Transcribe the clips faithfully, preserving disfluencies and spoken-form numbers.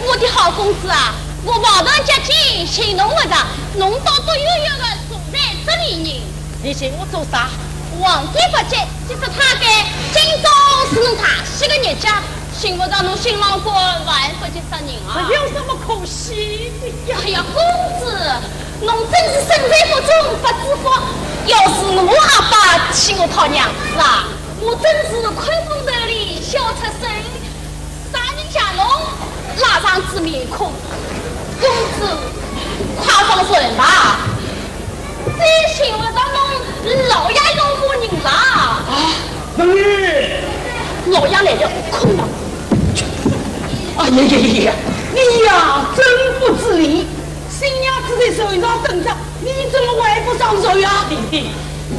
我的好公子啊，我望着脚尖寻侬勿着，侬倒独悠悠个坐在这里呢。你寻我做啥？皇帝不急，急死太监，今朝是侬大喜个日脚，寻勿着侬新郎官，还不急煞人啊？这有什么可喜的呀？哎呀，公子，侬真是身在福中不知福，要是我阿爸替我讨娘子啊，我真是看风头里笑出声。 啥人将侬拉上仔面孔？公子，快放心吧，再寻勿着侬老爷搿个人啦。啊，文玉。老爷来了，困了。哎呀呀呀呀，你呀，真不知礼。 新娘子在船上等着，你怎么还不上船呀？爹爹，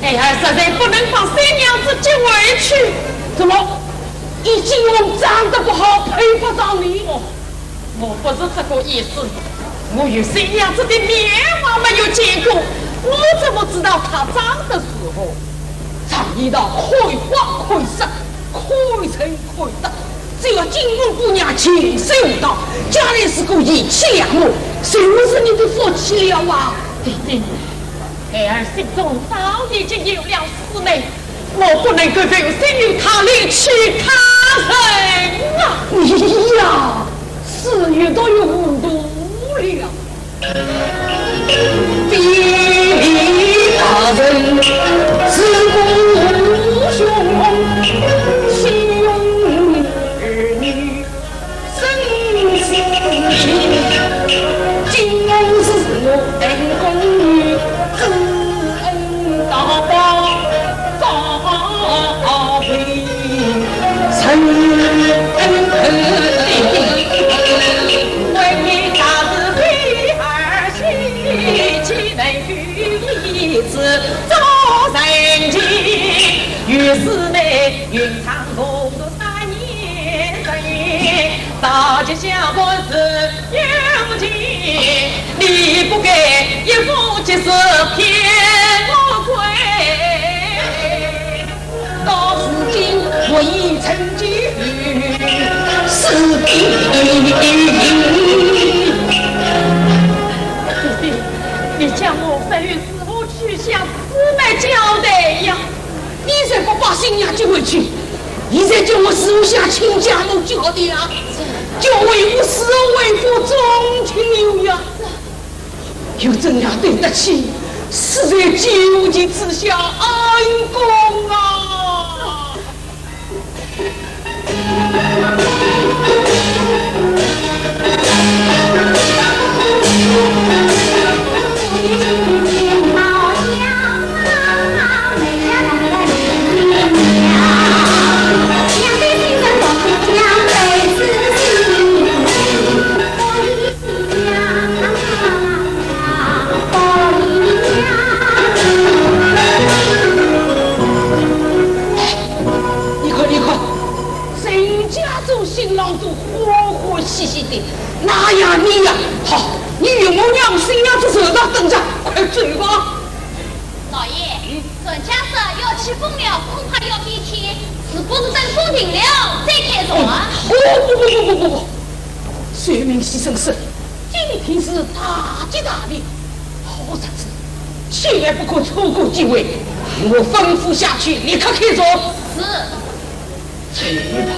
孩儿实在不能把新娘子接回去。怎么？你金凤长得不好，配不上你？哦，我不是这个意思。我与新娘子的面还没有见过，我怎么知道她长得如何？ 常言道，看花看色，看人看德。只要金凤姑娘琴瑟舞蹈，将来是个贤妻良母，就是你的福气了啊！爹爹，孩儿心中早已经有了思念，我不能够留心于她，另娶他人啊！你呀，是越读越糊涂了。 非礼大人，自古无兄，岂容儿女生死情。今日是我恩公与子恩道报，早为 到如今我已成家，是的。爹爹，你叫我不如如何去向师妹交代呀？你若不把新娘接回去，你再叫我如何向亲家母交代啊？叫为父，如何为父宗亲有约？ 又怎样对得起死在奸夫之下，恩公啊！你看，你看，人家做新郎子欢欢喜喜的，哪像你呀？好，你与我娘新娘子坐到凳上，快走吧。老爷，人家说要起风了，恐怕要变天，是不是等风停了再开船？哦，不不不不不不，算命先生说，今天是大吉大利，好日子，千万不可错过机会。我吩咐下去，立刻开船。是。走吧。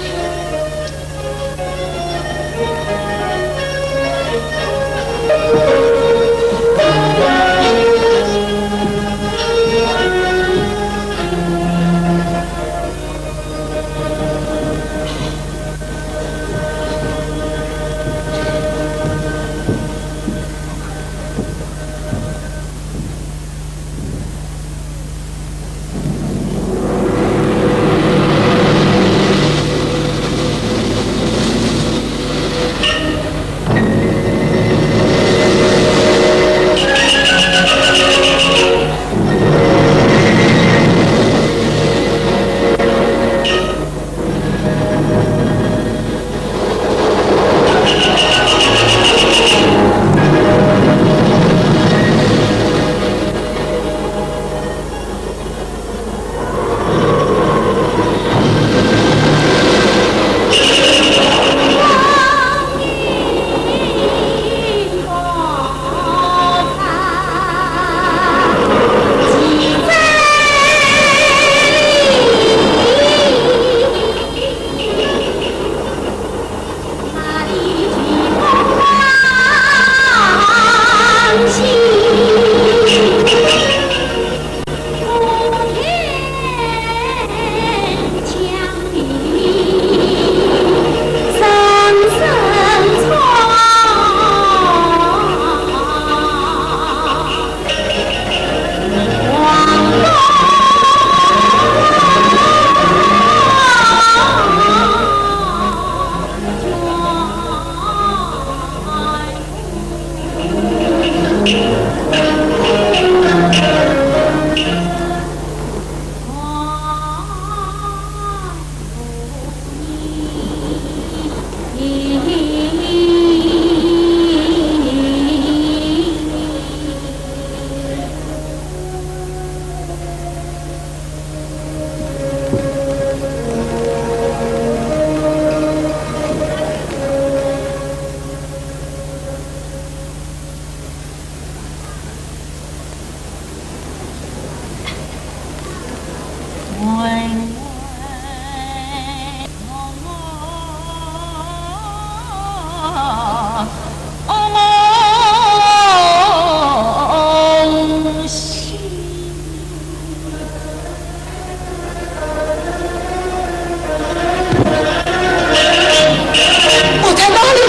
我在哪里？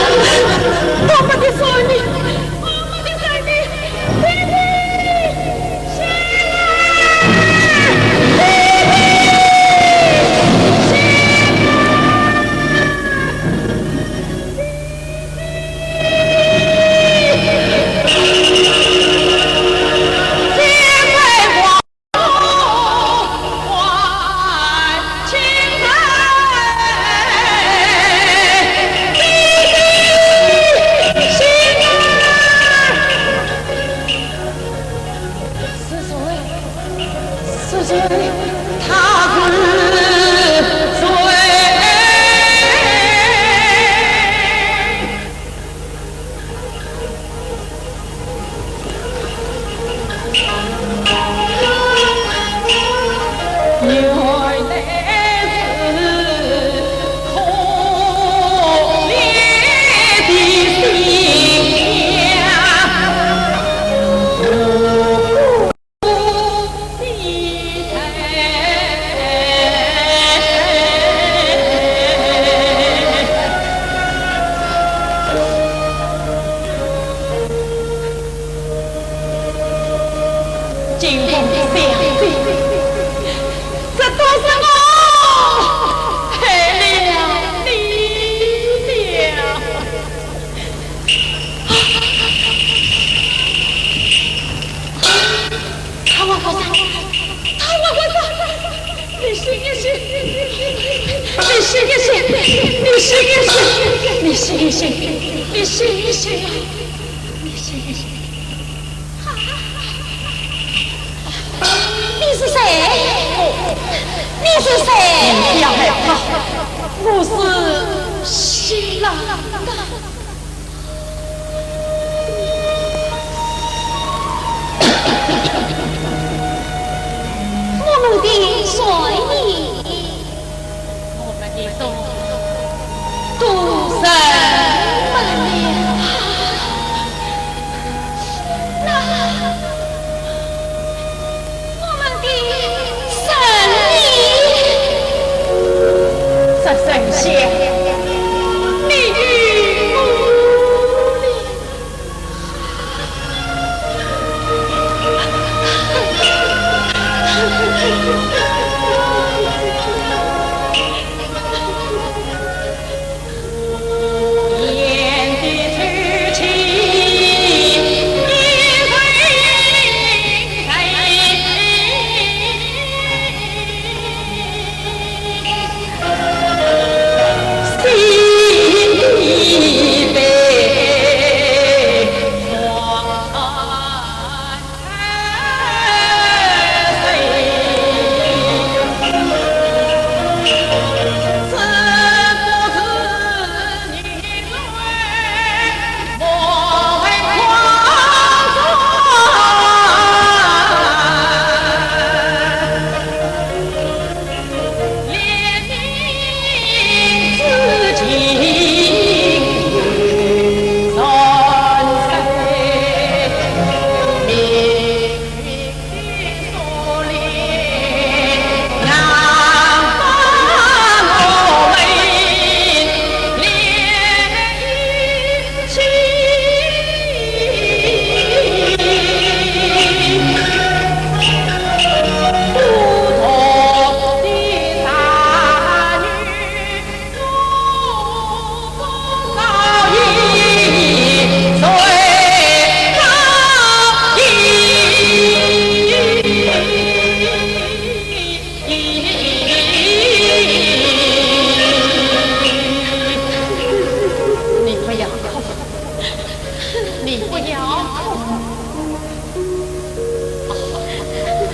我们的孙女，我们的孙女，弟弟，醒来！弟弟，醒来！ 是谁？是谁？他是谁？这都是我害了你了。唐王官人，唐王官人，你醒一醒，你醒一醒，你醒一醒，你醒一醒，你醒一醒啊！ 你是谁？你是谁？你是谁？你不要害怕，我是新郎啊。我们的帅呢？ 我们的都，都人没了。那我们的神呢？这神仙没有了。 你不要哭，你不要哭。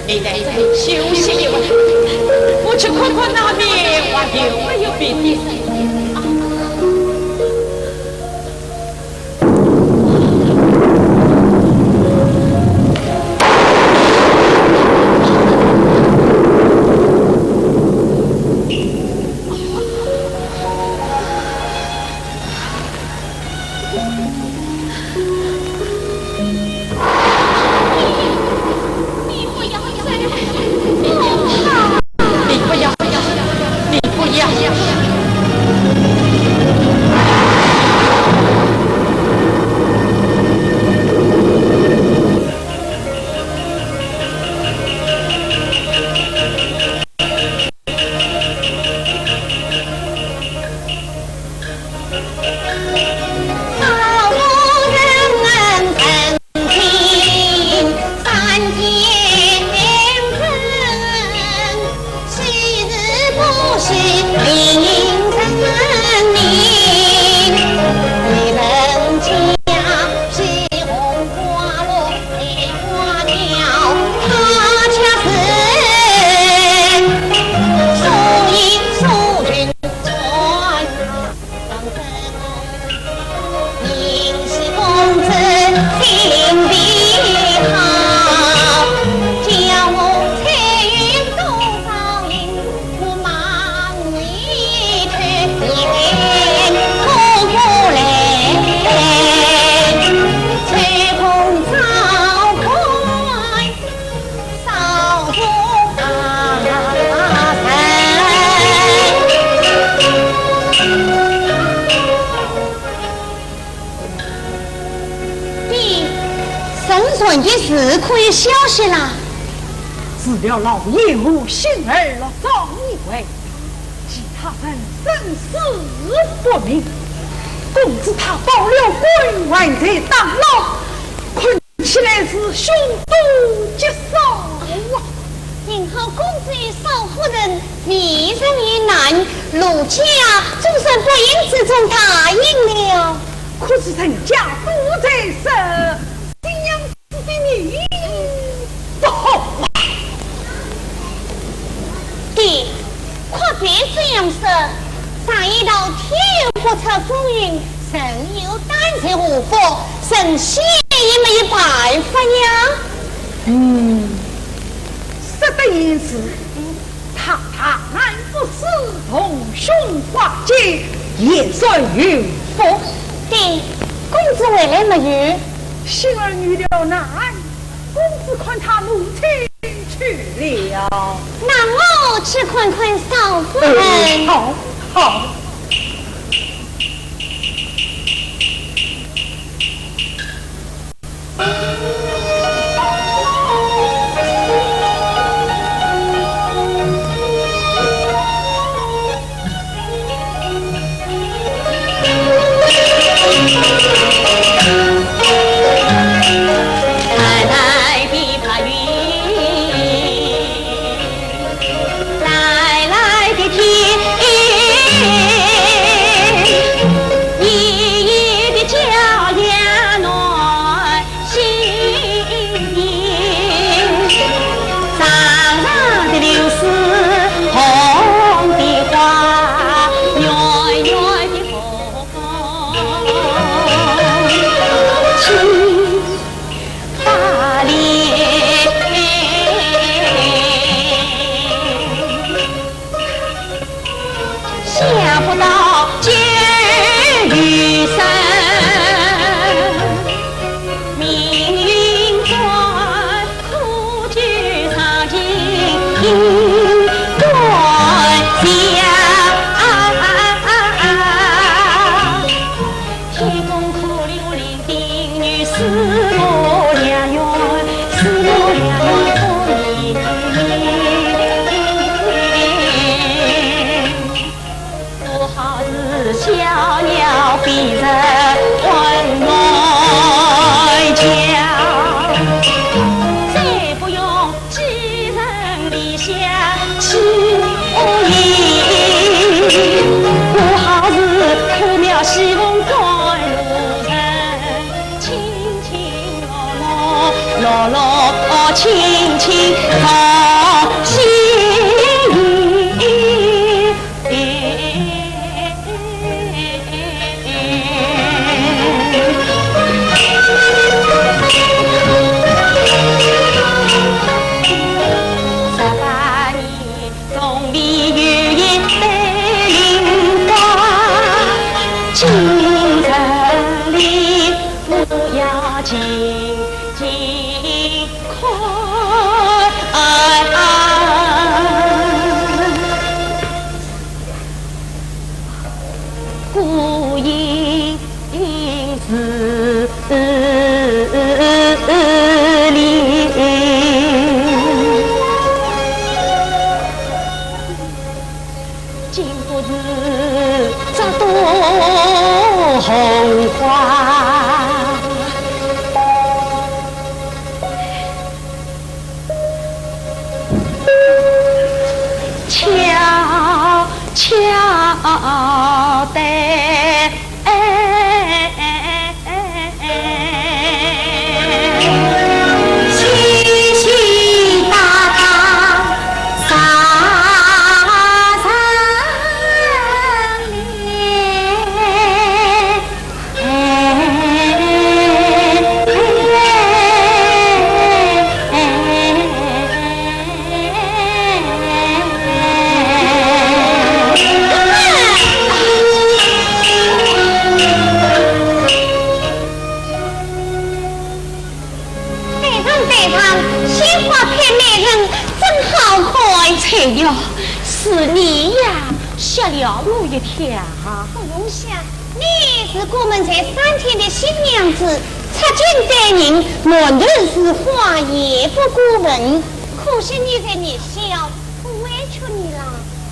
你在这里休息一会儿，我去看看那边还有没有别的人啊。你不要，你不要，你不要！ 爹，乘船的事可以消息啦。除了老爷和星儿老早已回，其他人生死不明。公子他报了官，还在当牢，看起来是凶多吉少啊。幸好公子与少夫人避人于难，陆家总算不幸之中答应了。可是人家都在说，新娘子的命不好啊。爹，可别这样说，常言道天有不测风云，人有旦夕祸福，神仙也没有办法呀。嗯，说得也是，他大难不死，逢凶化吉，也算有福。爹，公子回来没有？星儿遇了难，公子看他母亲去了。那我去看看少夫人。哎，好，好。对上对上，鲜花配美人，真好看。翠玉，是你呀，吓了我一跳。不用吓，你是我们这三天的新娘子，出京待人，难道是花言不过门？可惜你在热笑，我委屈你了。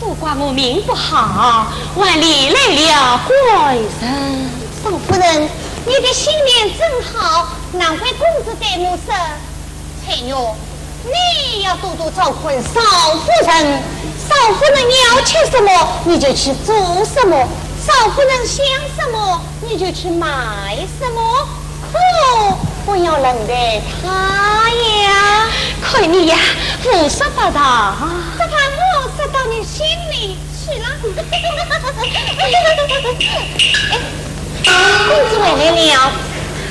都怪我命不好，还连累了贵人。少夫人，你的心眼真好，难怪公子对我说，翠玉，你要多多照顾少夫人。少夫人要吃什么，你就去做什么；少夫人想什么，你就去买什么。 哦，不要冷待他呀。看你呀，胡说八道。这番话说到你心里去了。哎，公子回来了。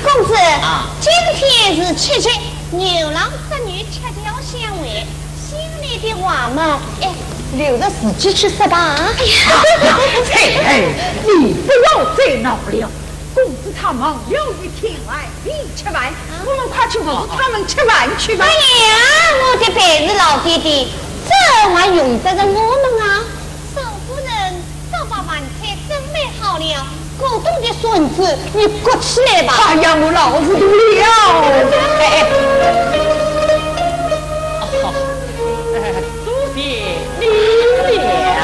公子，啊。今天是七夕，牛郎织女吃条香会，心里的话嘛，哎，留着自己去说吧。哎呀，翠儿，你不要再闹了。 公子他忙了一天，还没吃饭，我们快去扶他们吃饭去吧。哎呀，我的便是老弟弟，这还用得着我们啊？少夫人，早把饭菜准备好了，过冬的笋子你割起来吧。哎呀，我老糊涂了。哎，哎，好，哎，多谢你了。 你回来了。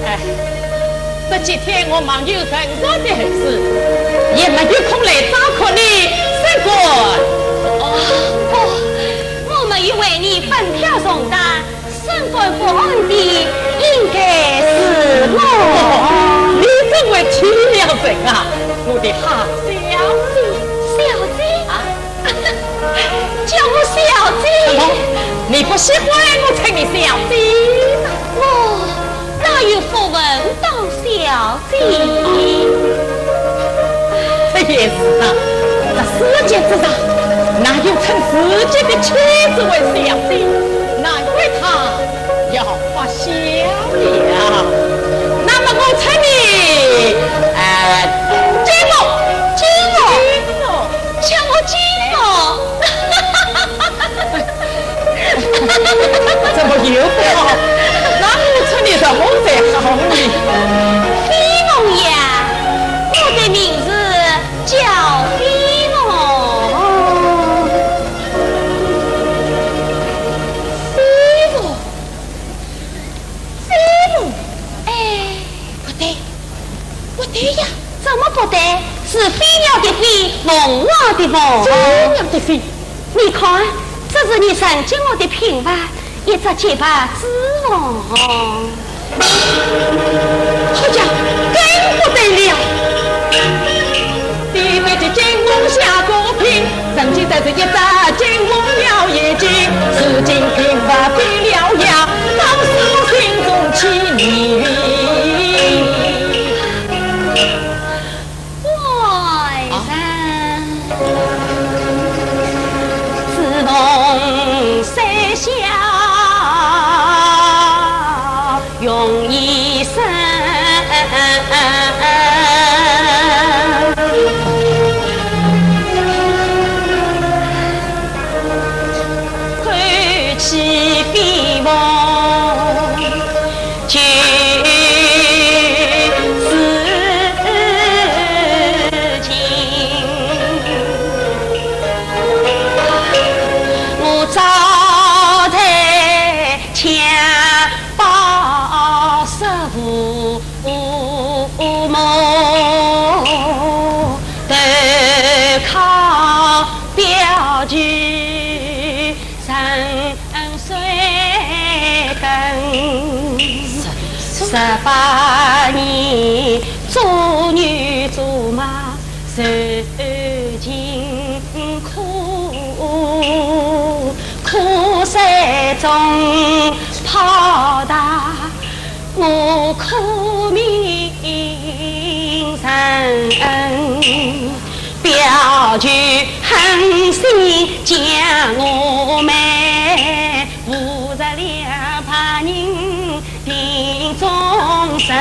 哎，这几天我忙于陈家的事，也没有空来照顾你，三哥。哦，不，我没有为你分挑重担， 身份不安的应该是我。你真会体谅人啊，我的好小姐。小姐？啊？叫我小姐？怎么？你不喜欢我称你小姐吗？我哪有不问到小 姐。这也是啊，这世界之上，哪有称自己的妻子为小姐？难怪她要发笑了。那么我称你，呃，金凤，金凤，叫我金凤。 怎么又不好？那我称你什么才好呢？飞凤呀，我的名字叫飞凤。飞凤，飞凤，哎，不对，不对呀。怎么不对？是飞鸟的飞，凤凰的凤。飞鸟的飞。 你看，这是你曾经我的聘房，一只洁白之凤。好家伙，更不得了！ 官人，啊？自从山下用一生，看起飞凤。 就是情。我早在襁褓时父母，投靠表舅 沉水坑，十八年做牛做马受尽苦，苦水中泡大，我苦命人。 表舅狠心将我卖，父子两派人定终身。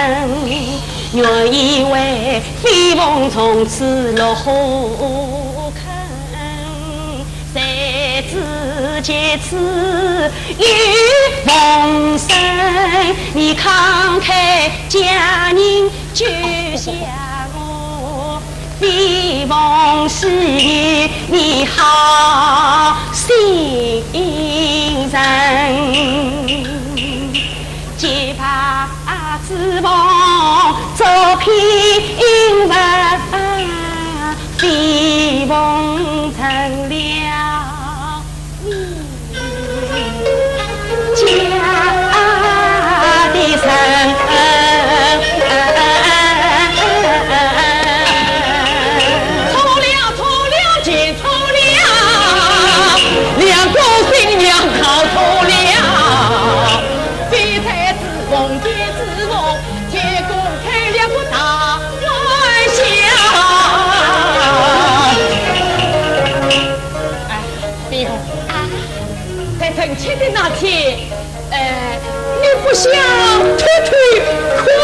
原以为飞凤从此落火坑，谁知这次又逢生，你慷慨佳人救下我。 飞凤喜你好心人，洁白之凤做品文，飞凤成了 家的人。错了，错了，全错了，两个新娘搞错了。非才之凤，非之凤，天公开了个大玩笑。哎，飞凤。 啊？在成亲的那天，呃，你不想偷偷看我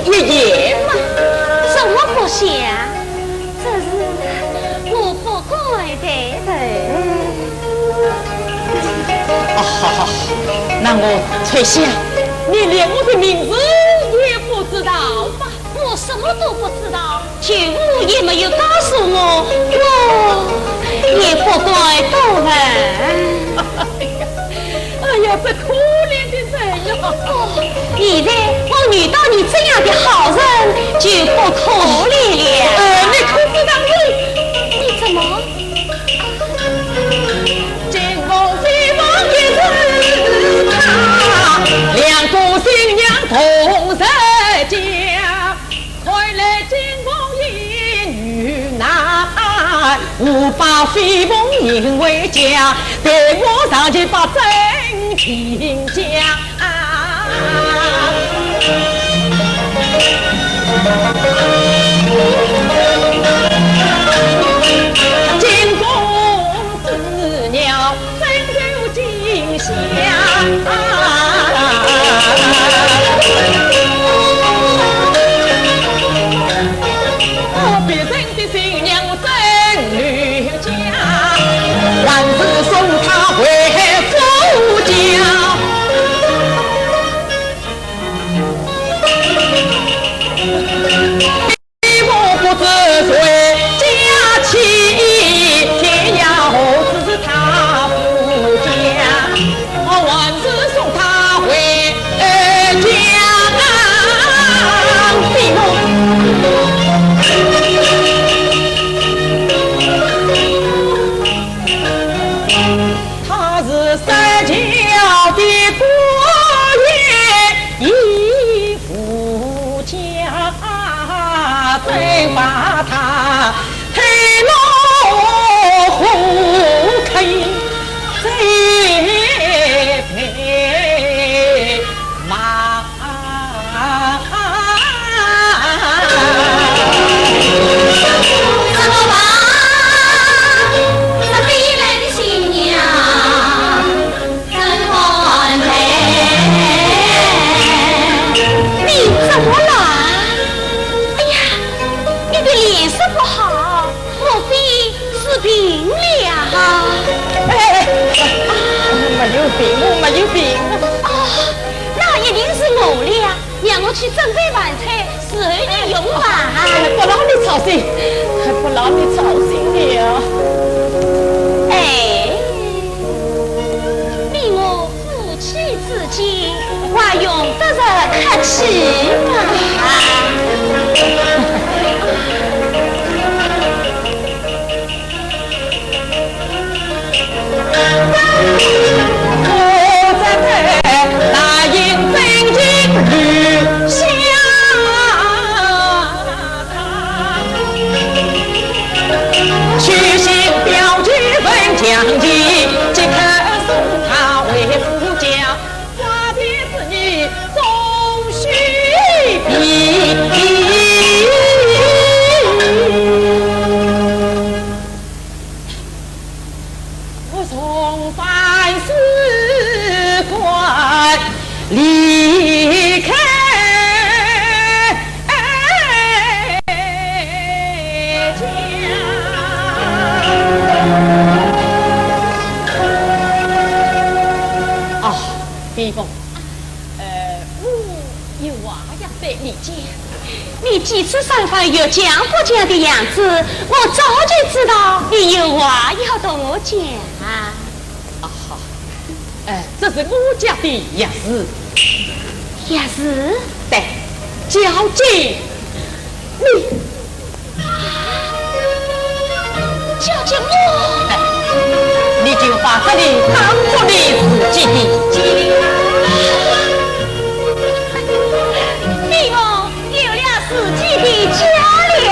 一眼吗？怎么不想？这是我不该的。啊，好，好，好，那我退下。你连我的名字也不知道吧？ 我什么都不知道，舅父也没有告诉我，我也不敢多问。哎呀，这可怜的人呀！哦，现在我遇到你这样的好人，就不可怜了。呃，你可知道我？你怎么？ 金凤飞凤也是他，两个新娘同入家。看来金凤也有难，我把飞凤迎回家，待我上去把真情讲。我去准备饭菜，伺候你用饭。哎，不劳你操心，不劳你操心了。哎，你我夫妻之间，还用得着客气吗？我重返仕官，离开家。啊，พี่พงษ์ 呃，我有话要对你讲。你几次三番欲讲不讲的样子，我早就知道你有话要同我讲。啊，好。呃，这是我家的钥匙。钥匙？对，交给你。 交给我。哎，你就把这里当作你自己的家。你我有了自己的家了，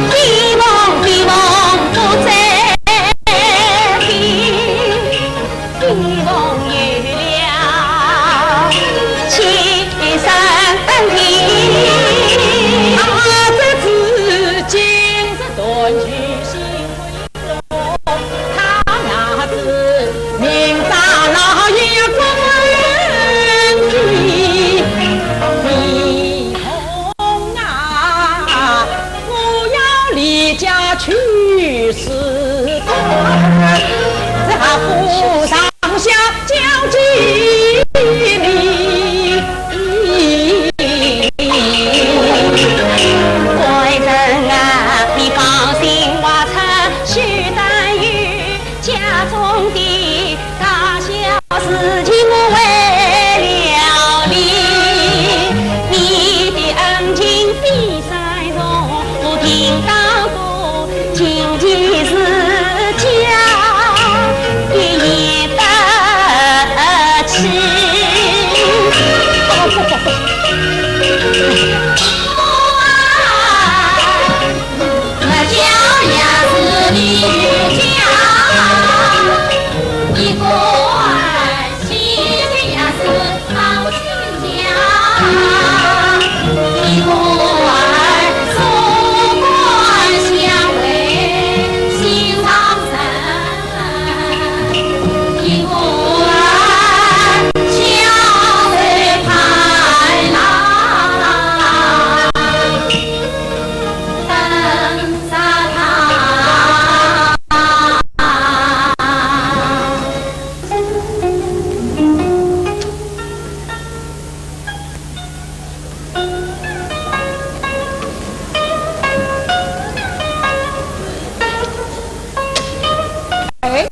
地梦地梦不再的。 地梦有了千山天。他这次今日断去心回头，他那次明朝那夜关的地梦啊，我要离家去。 是的，这府上下交给你。官人啊，你放心，我出去担忧家中的 大小事情我为了你，你的恩情比山重，我定当不经得起，也言不起。不，不，不，不。 哎，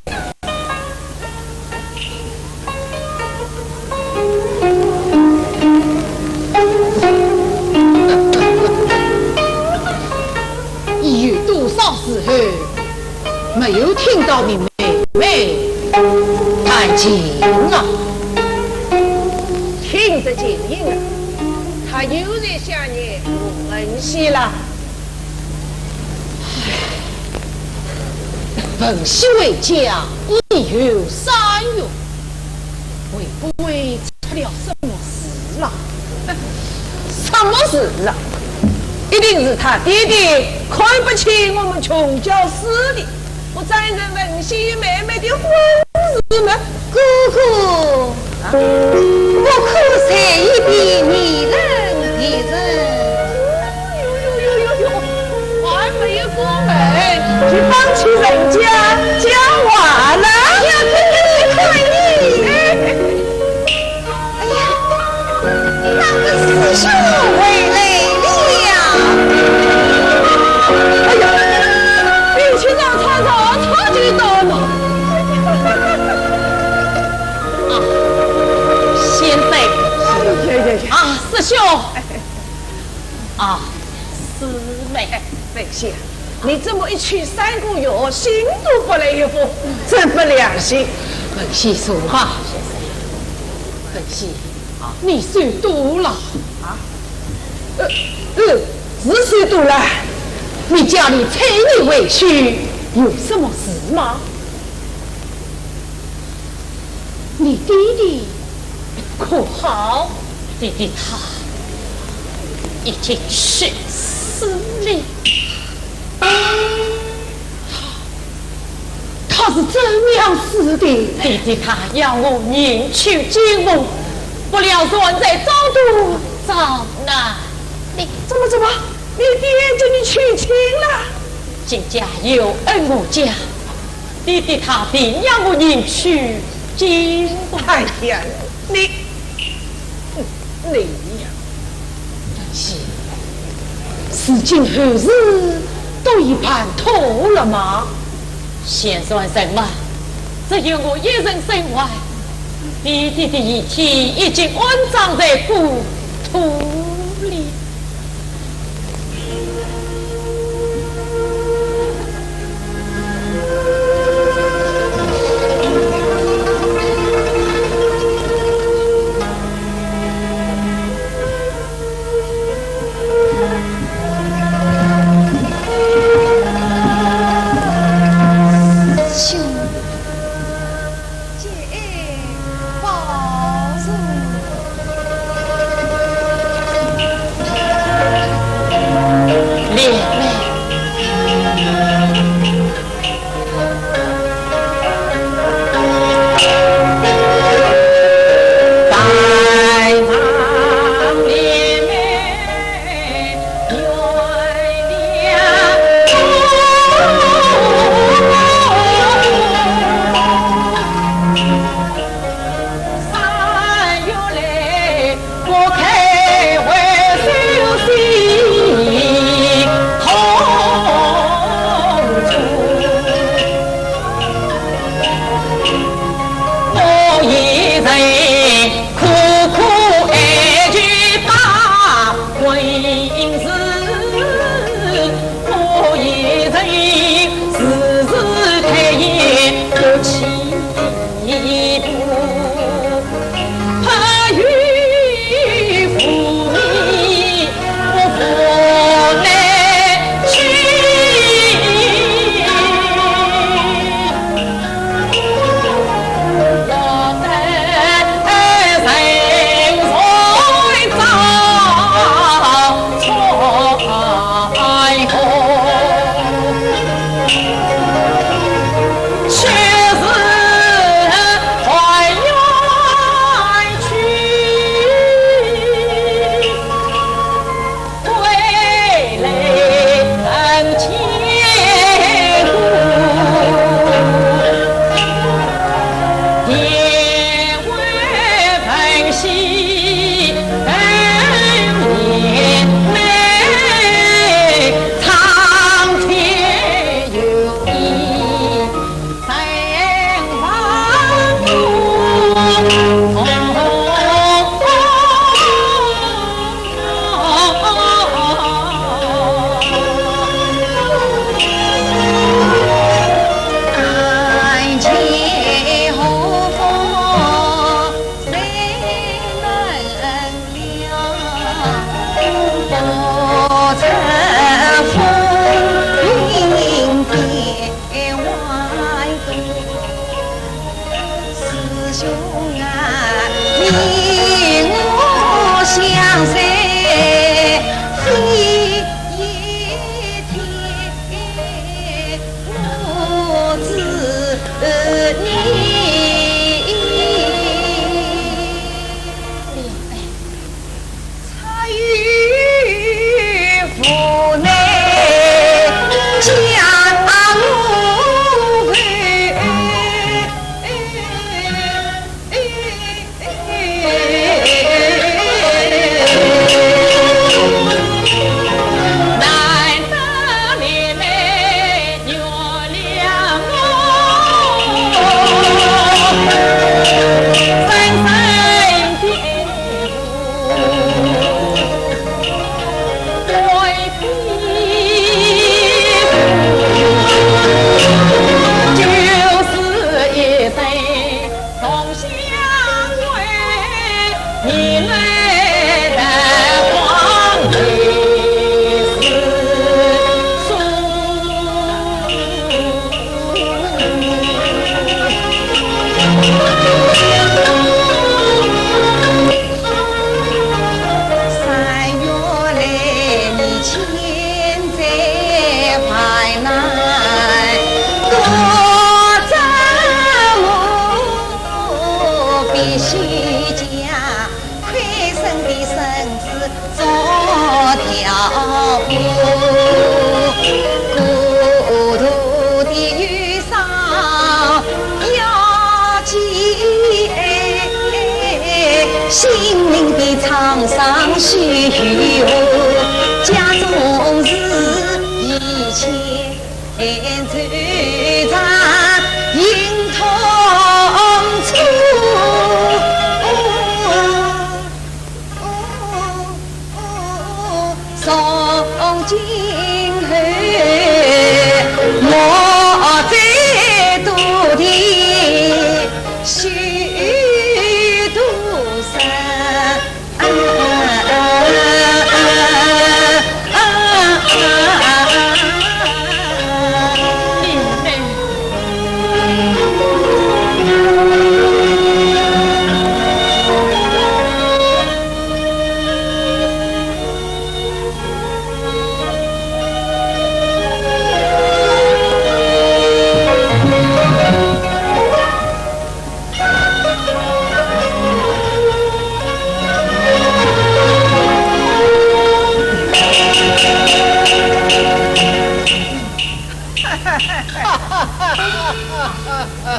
有多少时候没有听到你妹妹弹琴了？听得琴音啊，她又在想念文喜了。 文喜回家已有三月，会不会出了什么事了？什么事啊？一定是他爹爹看不起我们穷教师的，不赞成文喜与妹妹的婚事吗？哥哥， 不可随意地议论别人。哟哟哟哟哟，还没有过门，就放起人家讲话了。哎呀，快点，快点。哎呀，兄。啊，师妹。哎，凤喜，你这么一去三个月，信都不来一封，真不良心。凤喜说话。凤喜，你收多了。啊？呃，呃，是收多了。你家里催你回去，有什么事吗？ 你爹爹可好？爹爹他已经去世了。他是怎样死的？爹爹他要我另娶金凤，不料船在漳都遭难。你怎么，怎么？你爹给你娶亲了？金家有恩我家， 爹爹他定要我另娶金凤。哎呀，你，你呀！是，事情后事都已办妥了吗？现船人马只有我一人生还，爹爹的遗体已经安葬在故土里。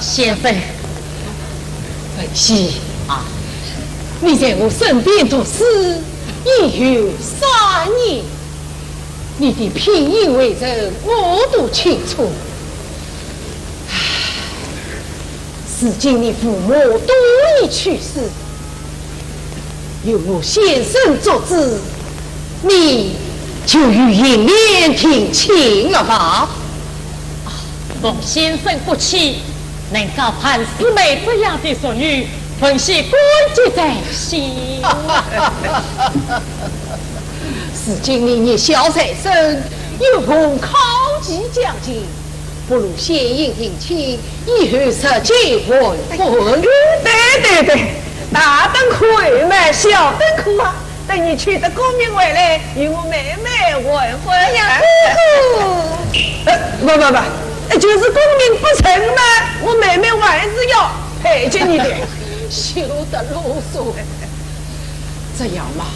先生，文喜啊，你在我身边读书已有三年，你的品行为人我都清楚。唉，如今你父母都已去世， 由我先生做主，你就与银莲定亲了吧。啊，蒙先生不弃，能够盼师妹这样的淑女，文喜感激在心。如今你年小才生，又逢考期将近， 不如先行定亲，以后再结婚。对对对，大等可后嘛，小等可啊。等你取得功名回来，与我妹妹完婚。哎呀，哥哥。呃，不不不，呃，就是功名不成嘛，我妹妹还是要配给你的。休得啰嗦。 这样嘛，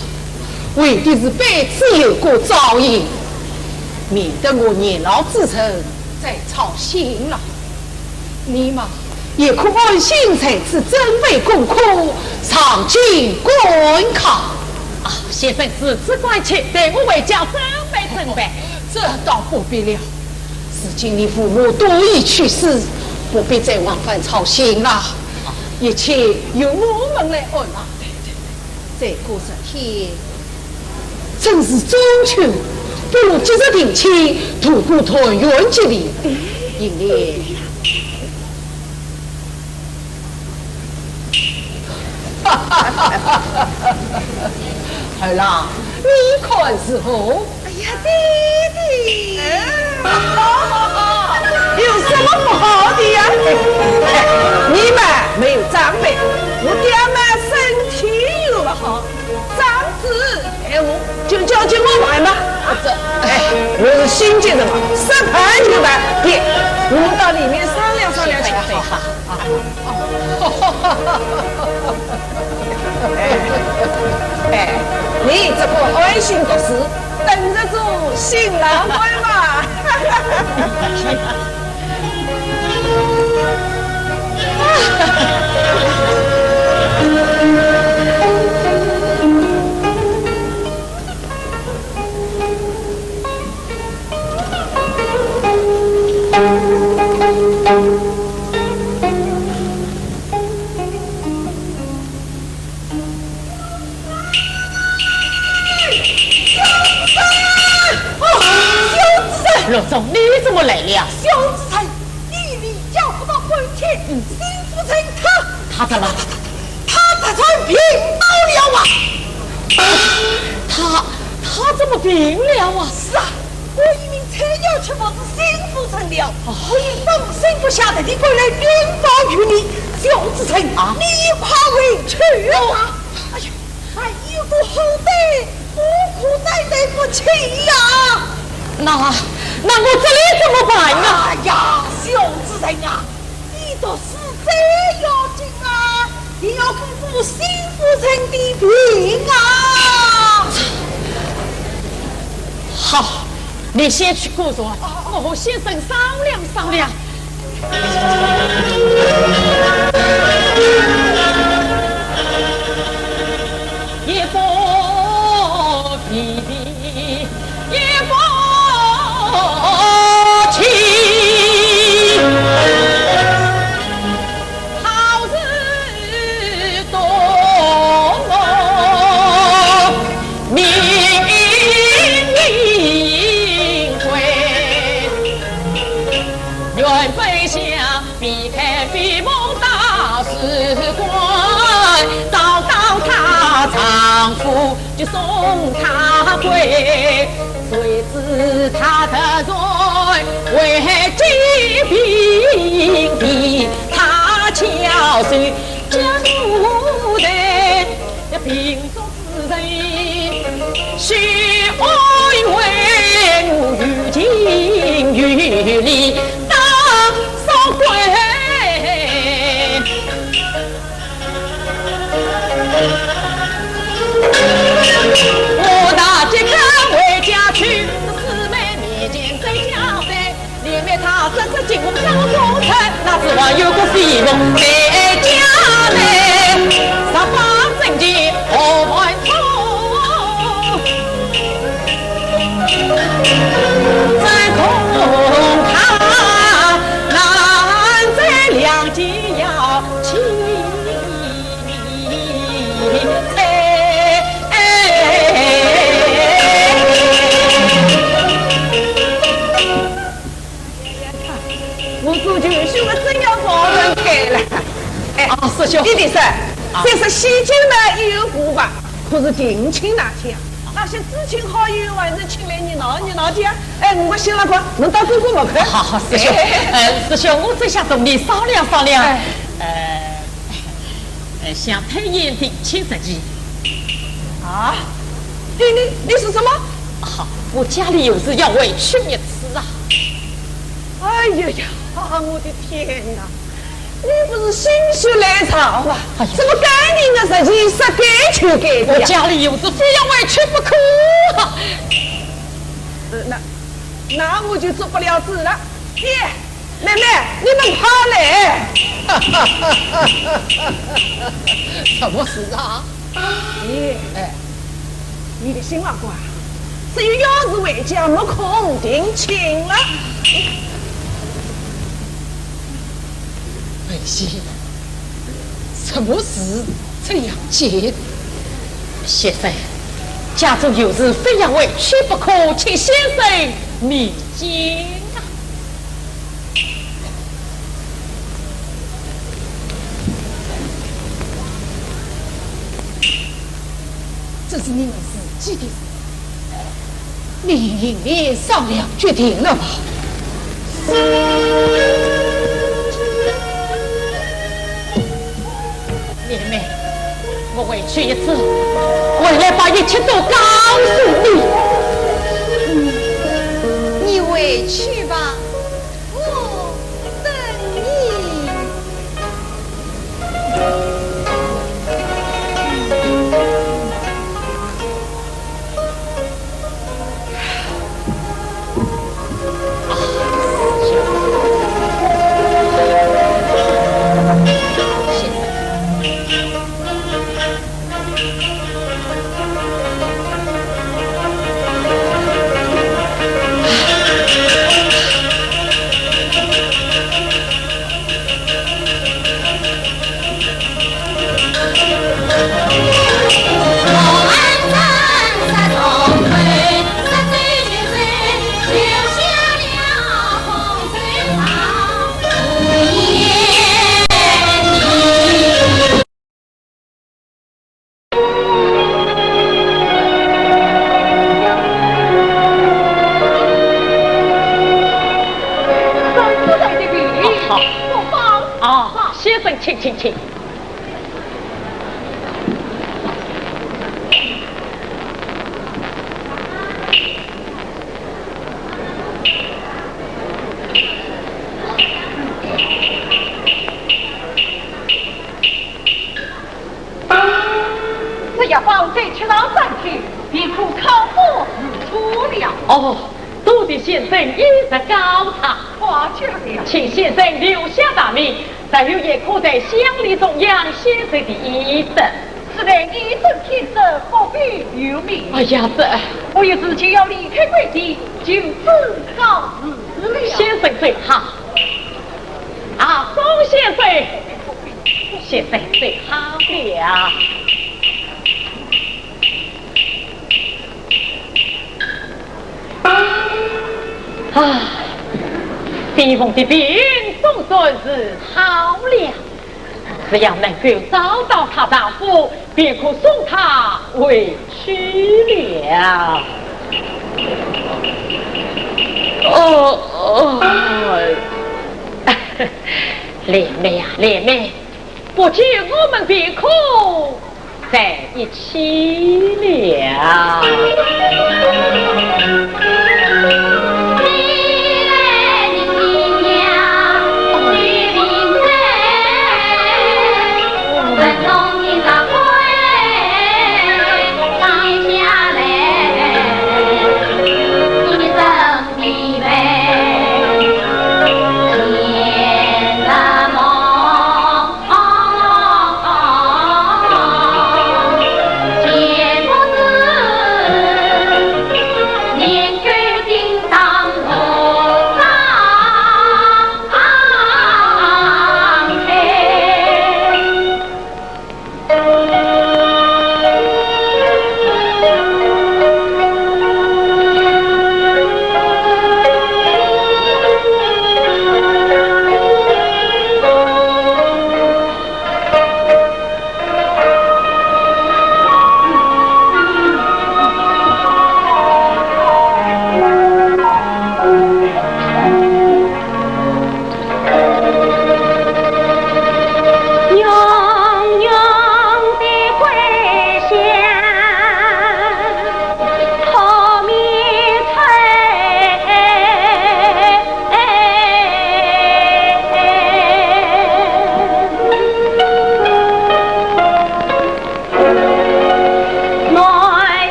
为的是彼此有个照应，免得我年老之人再操心了。你嘛，也可安心在此准备功课，上京赶考。啊，先生如此关切，待我回家准备准备。这倒不必了，如今你父母都已去世，不必再往返操心了，一切由我们来安排。 再过十天，正是中秋，不如即日定亲，度过团圆节日。银莲。儿啊，你看如何？ 哎呀，爹爹！有什么不好的呀？哎，你嘛没有长辈，我爹嘛身体又不好，长子爱我，就交给我吧。哎，我是心急的嘛，说办就办。爹，我们到里面商量商量去。好，好，好。 哎，哎，你只管安心读书，等着做新郎官吧。 哦，小子，陆总，你怎么来了？小子，你离家不到半天，嗯，新夫人她，她怎么？她得罪贫道了。病了啊？是啊，我一名菜鸟却不是心腹成了，我已放心不下的，你赶来禀报于你，小子成，啊？你快回去啊！哎呀，还有个后代，我可担待不起呀！那，那我这里怎么办啊？哎呀，小子成啊，你读书最要紧啊，你要顾顾心腹成的病啊！好，你先去顾着，我和先生商量商量。也不疲疲，也不轻。好事多磨命贵。原本想避开闭门大使馆，找到她丈夫就送她归。谁知她突然为疾病病，她巧手将我的病中之人，许安慰我，于情于理当送归。 我大姐赶回家去，姊妹面前再交代，连累她这次进宫当功臣，那指望有个西风在家来，十八正经何烦痛。只恐她难在良间要妻。 我做舅兄的真要找人改了。哎，啊，师兄。弟弟说，啊。这是西京的一个古法，可是定亲那天，那些至亲好友还是请来热闹热闹的。哎，我们新郎官能到这个门口。好，好，师兄。哎。呃，师兄，我正想同你商量商量。哎。呃， 呃，想推延定亲日期。啊？你，你，你说什么？啊，我家里有事要回去一次啊。哎呀呀，我的天哪！你不是心血来潮吗？哎呀。怎么该定的日期说改就改的呀？我家里有事，非要回去不可啊。呃，那，那我就做不了主了。爹， 妹妹，你们快来！什么事啊？咦，哎。你的新郎官是有要事回家，没空定亲了。文喜，什么事这样急？先生，家中有事，非要回去不可，请先生明鉴啊。 这是你们自己的事，你商量决定了吧？妹妹，我回去一次，回来把一切都告诉你。嗯，你回去吧，我等你。请，请，请。只要宝贝吃到三天，便可考核试出了。哦，多谢先生一直高唱。 夸奖了。请先生留下大名，日后也可在乡里中央显示第一等。此人一生天真，不必留名。哎呀，这……我有事情要离开贵地，就只告辞了。先生走好。啊，宋先生，先生走好了。 啊，先生的病总算是好了，只要能够找到她丈夫，便可送她回去了。哦，哦。莲妹呀，莲妹，不久我们便可 在一起了。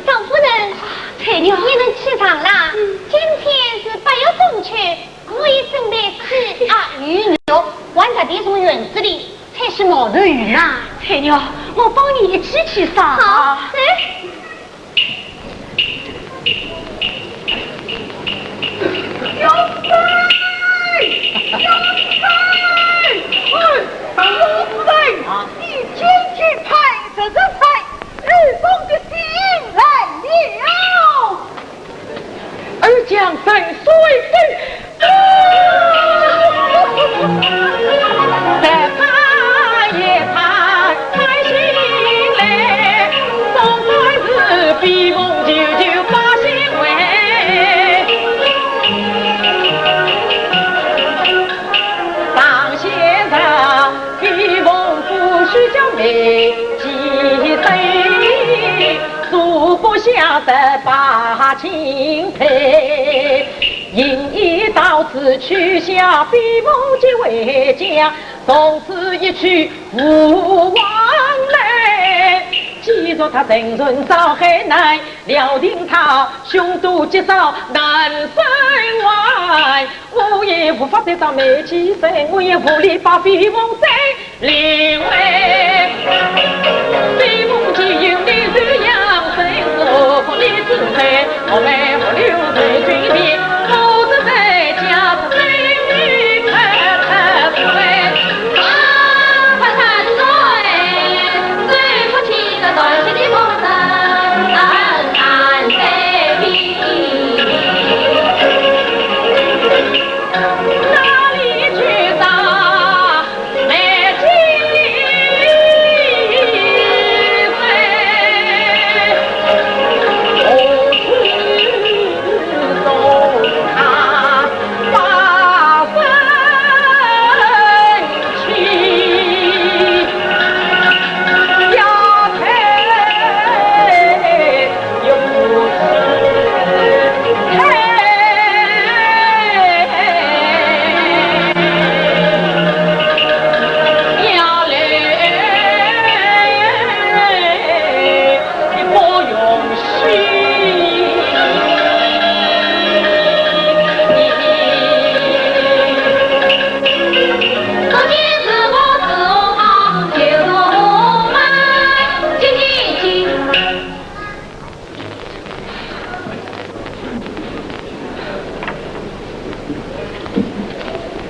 赵夫人，翠娘，你能起床啦？今天是八月中秋，我已准备喜鸭、鱼、肉，还特地从园子里采些毛豆莧呢。翠娘，我帮你一起去烧。好，走。 小三，小三，哎，小三，你进去拍这个菜，二房的信来了。二将在水边。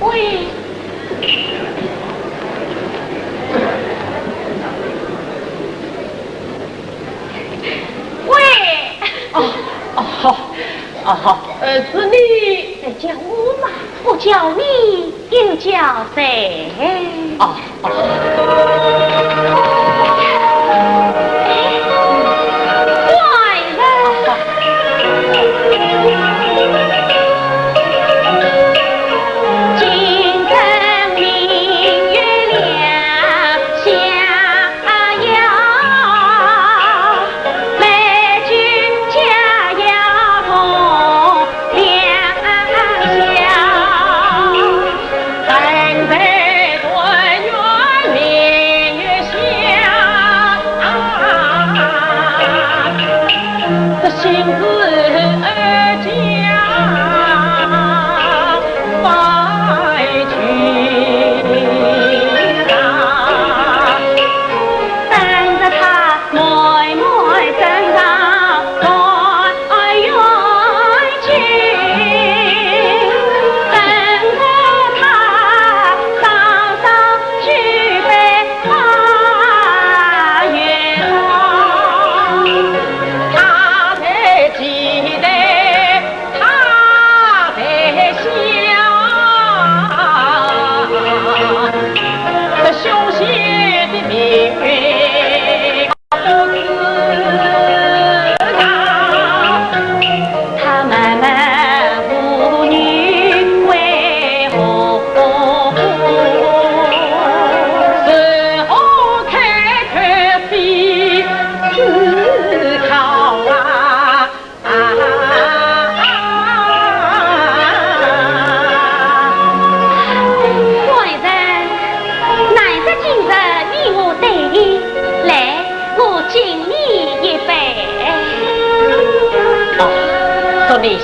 喂。喂。哦，哦，好，哦，好，呃，是你。在叫我吗？我叫你。 又叫谁？哦，哦。哎，官人。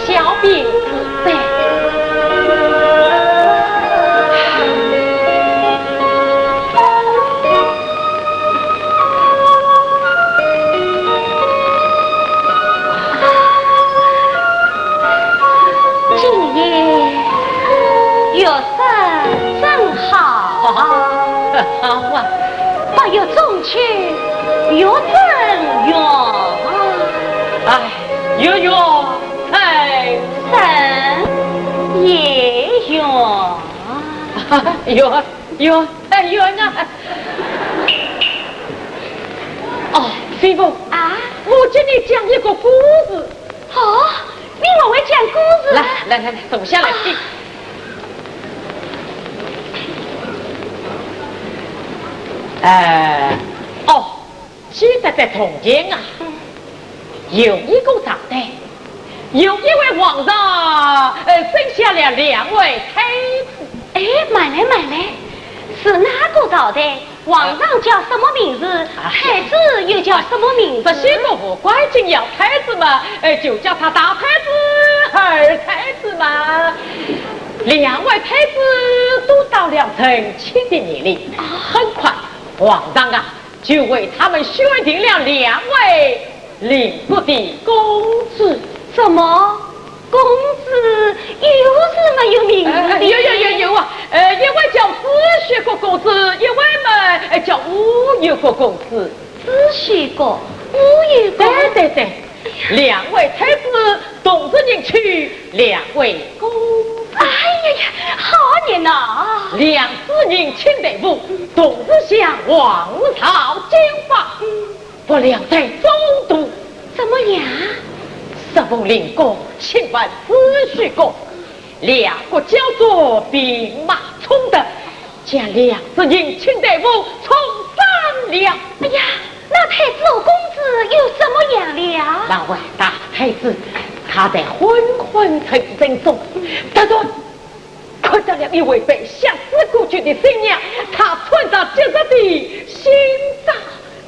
小婢自在。今夜月色真好。好啊。白玉中秋，月正圆。哎，月圆人也圆。圆，圆，哎，圆啊！哦，媳妇。啊？我给你讲一个故事。哦，你还会讲故事？来，来，来，来，坐下来听。啊。呃，哦， 记得在从前啊，嗯。有一个朝代，有一位皇上，呃，生下了两位太子。哎，慢来，慢来，是哪个朝代？皇上叫什么名字？啊。太子又叫什么名字？这些都无关紧要，太子嘛，呃，就叫他大太子、二太子嘛。两位太子都到了成亲的年龄，啊。很快，皇上啊， 就为他们选定了两位令国的公子。什么？公子又是没有名字的？呃，有，有，有，有啊。呃，一位叫紫许国公子，一位嘛，呃，叫乌越国公子。紫许国，乌越国。对，对，对。两位太子同日迎娶两位公子。哎呀呀，好热闹啊！两子迎亲队伍同日向皇朝进发。嗯。 不料在中途，怎么样？时逢令国侵犯紫许国，两国交战，兵马冲突，将两子迎亲队伍冲散了。哎呀，那太子和公子又怎么样了？那位大太子，他在昏昏沉沉中，突然 看到了一位被吓死过去的新娘，她穿着洁白的新装。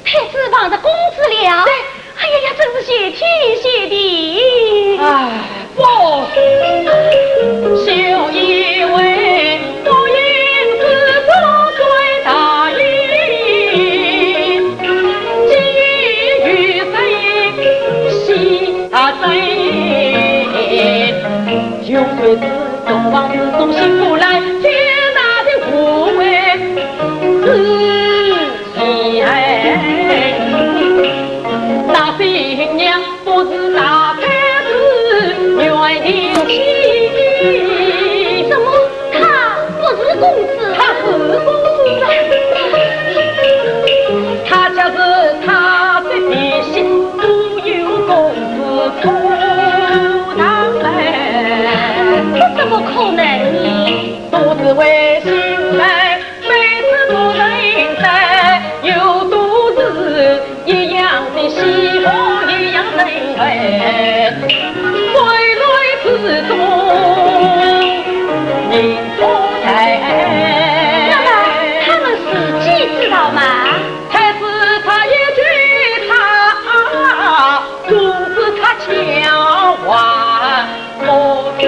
太子望着公子了。对。哎呀呀，真是谢天谢地。哎，不，秀一位，不应是做对大礼，今夜与谁喜啊谁？ 有谁知东方之中醒过来，天大的误会之喜爱。那新娘不是大太子原定妻。怎么，她不是公子？她是公子啊。她就是她的弟媳， 有公子出堂来。这怎么可能呢？都是为情爱，非是不能在，有都是一样的媳妇一样人儿，水泪之中凝重在。那么他们自己知道吗？ 太子他一句他，公子他叫啊，母子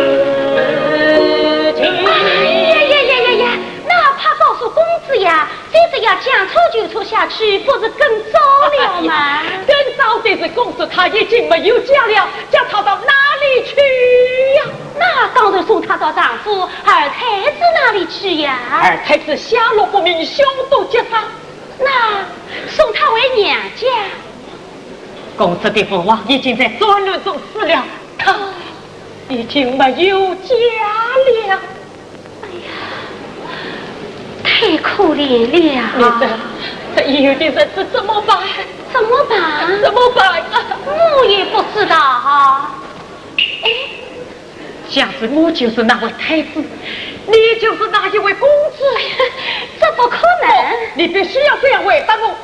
情。哎呀呀呀呀呀，哪怕告诉公子呀，这是要将错就错下去，不是更糟了吗？哎呀，更糟的是公子他已经没有家了，叫他到哪里去呀？那当然送他到丈夫二太子那里去呀。二太子下落不明，凶多吉少。 那送她回娘家。公子的父王已经在战乱中死了，她已经没有家了。哎呀，太可怜了。你这，这以后的日子怎么办？怎么办？怎么办啊？我也不知道啊。哎， 假使我就是那位太子，你就是那一位公子。这不可能。不，你必须要这样回答我。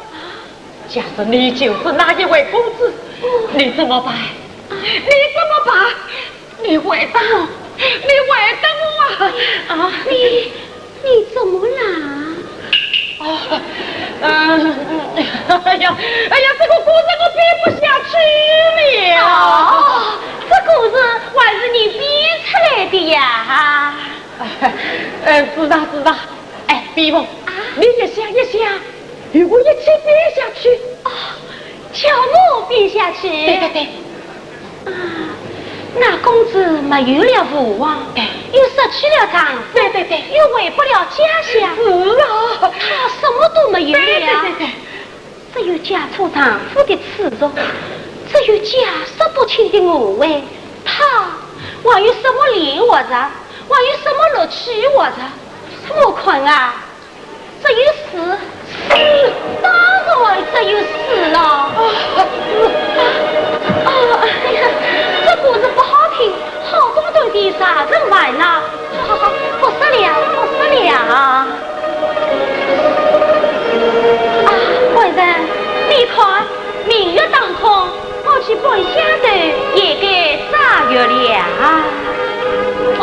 假使你就是那一位公子，你怎么办？你怎么办？你回答我，你回答我啊！啊，你 你怎么啦？哦，嗯，哎呀，哎呀，这个故事我编不下去了。哦，这故事还还是你编出来的呀？呃，是的，是的。哎，飞凤，啊？你一想一想，与我一起编下去。哦，叫我编下去？对对对。啊，那公子没有了父王，对。又失去了丈夫，对对对。又回不了家乡，是啊。他什么都没有了。对对对对。 只有嫁错丈夫的耻辱，只有家室不清的误会，他还有什么脸活着？还有什么乐趣活着？我看啊，只有死，死，当然只有死了。啊，啊，哎呀，这故事不好听，好端端的杀人犯呐！ 好好好，不说了，不说了。啊，官人，你看，明月当空，我去搬香头也该炸月了。哦。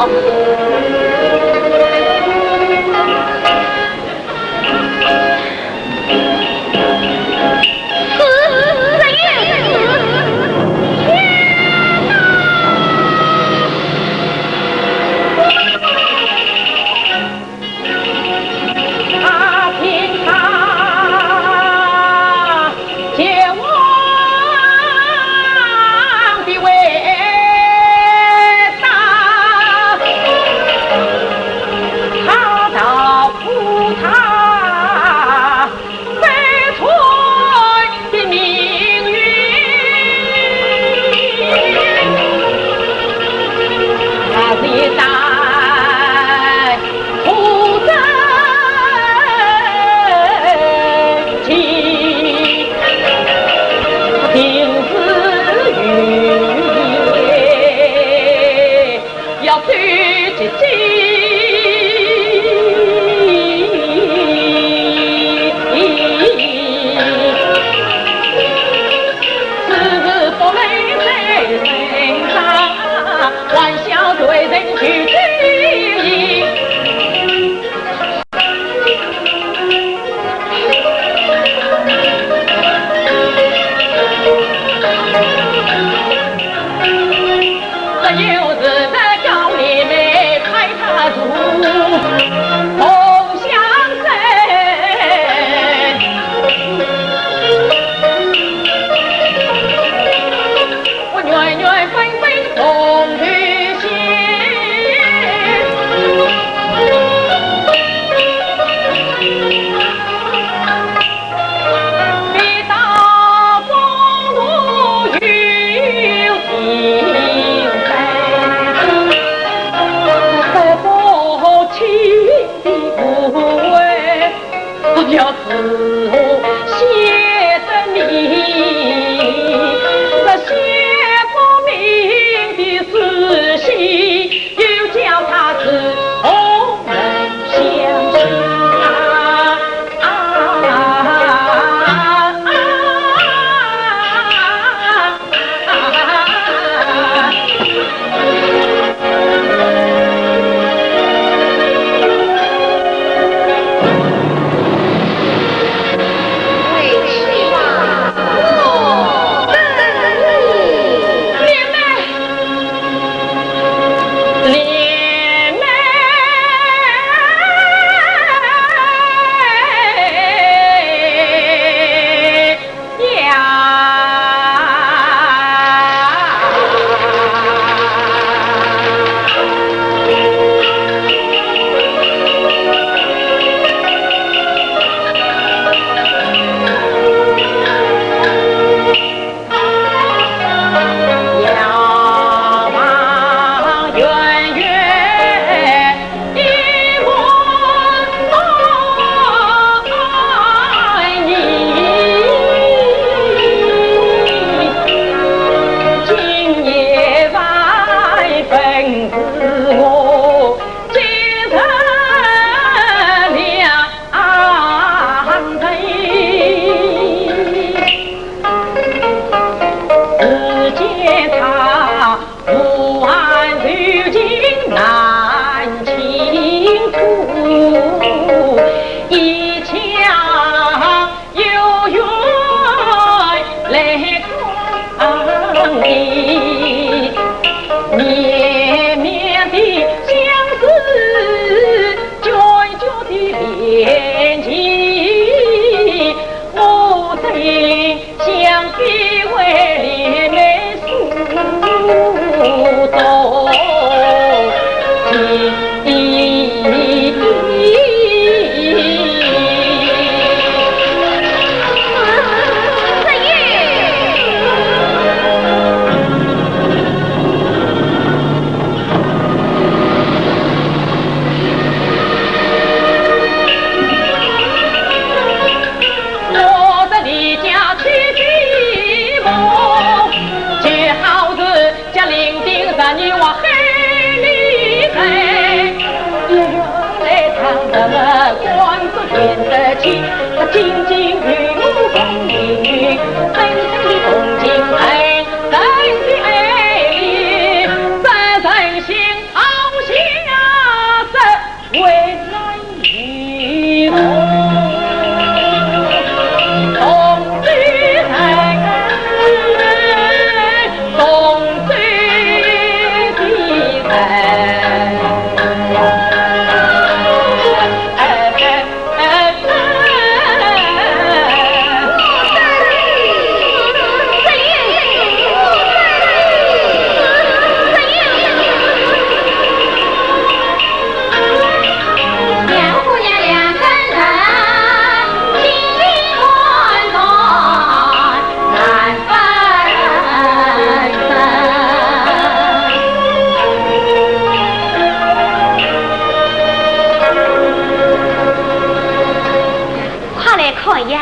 快来看呀，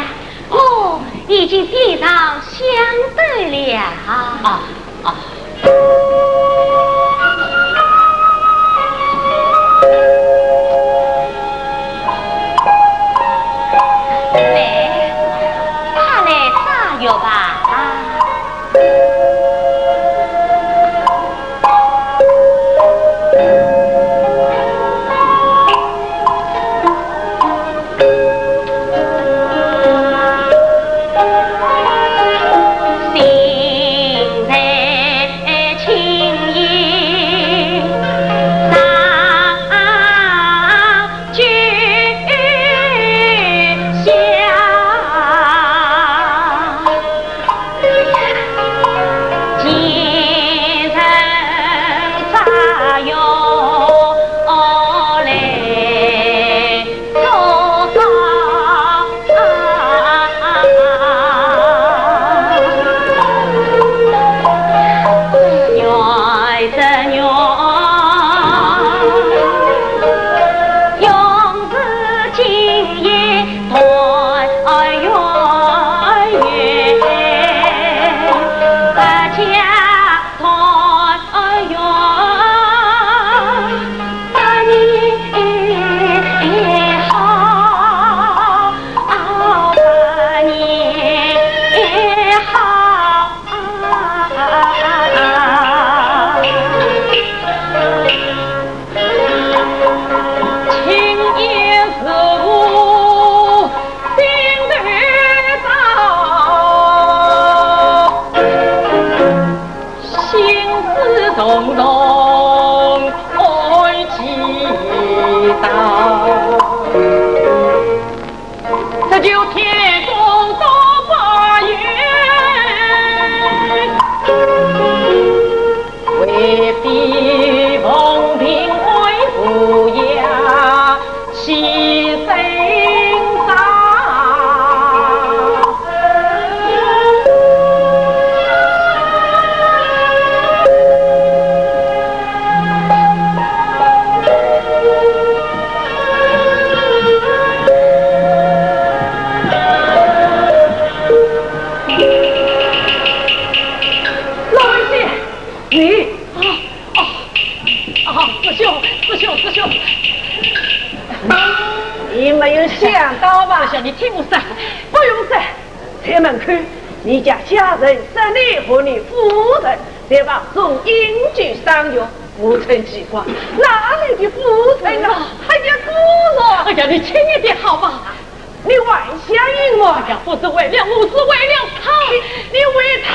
我已经变上香斗了。啊啊！来，快来擦药吧。老爷，你……啊，啊，啊，师兄，师兄，师兄。你没有想到吧？师兄，你听我说。不用说。 在门口，你家下人说你和你夫人在房中饮酒赏月，不曾奇怪，哪里的夫人啊？还叫姑娘。哎呀，你轻一点好吧？你还想赢我？哎呀，不是为了我，是为了她。你，你为她？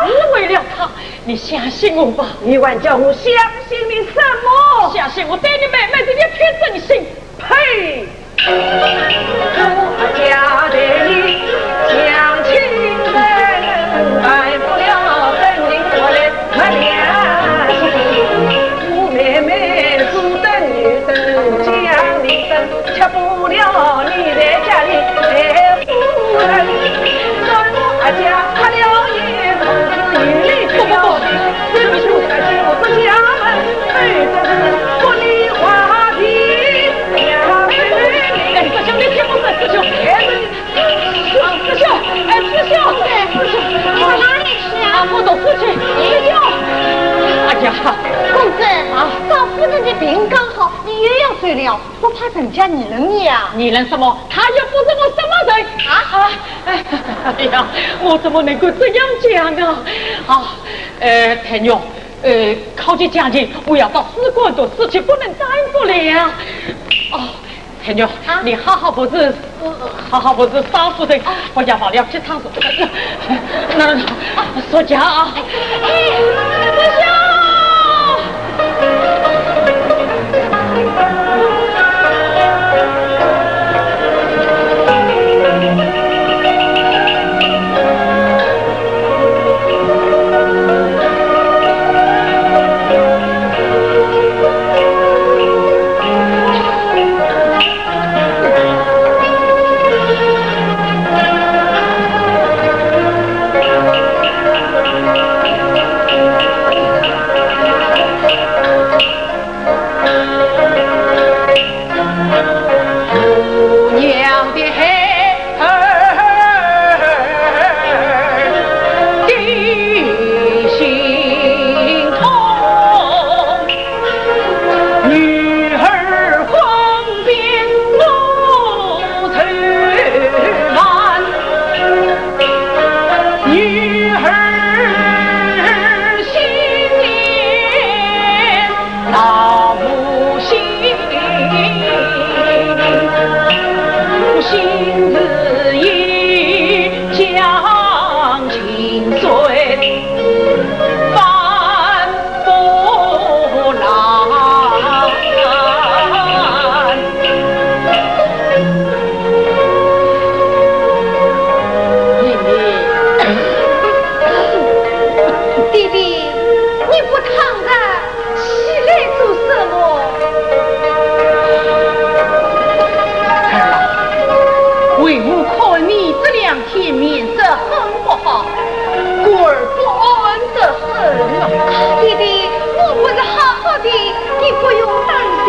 是为了她，你相信我吧。你还叫我相信你什么？相信我对你妹妹的一片真心。呸！了，不怕人家议论你啊？议论什么？他又不是我什么人啊！啊，哎呀，我怎么能够这样讲啊？啊，呃，太玉，呃，考及家庭，我要到使馆读书去，不能耽搁了。哦，太玉，啊？你好好服侍，好好服侍少夫人，不要忘了去唱 那，那，那，说家啊。哎，不孝！弟弟，你不躺着，起来做什么？儿啊，为我看你这两天面色很不好，故而不安得很啊。弟弟，我不是好好的，你不用担心。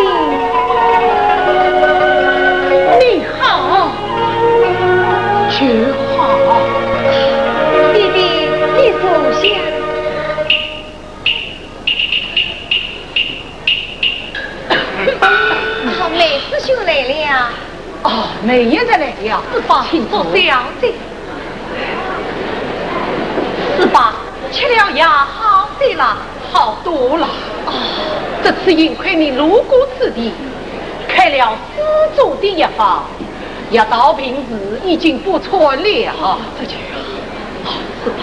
你好就好。弟弟，你坐下。啊，梅师兄来了。哦，梅贤才来了。师伯，请坐。坐下。师伯，吃了药好些了？好多了。哦，这次幸亏你路过此地，开了施主的药方，药到病除，已经不错了。哦，这就好。哦，师伯。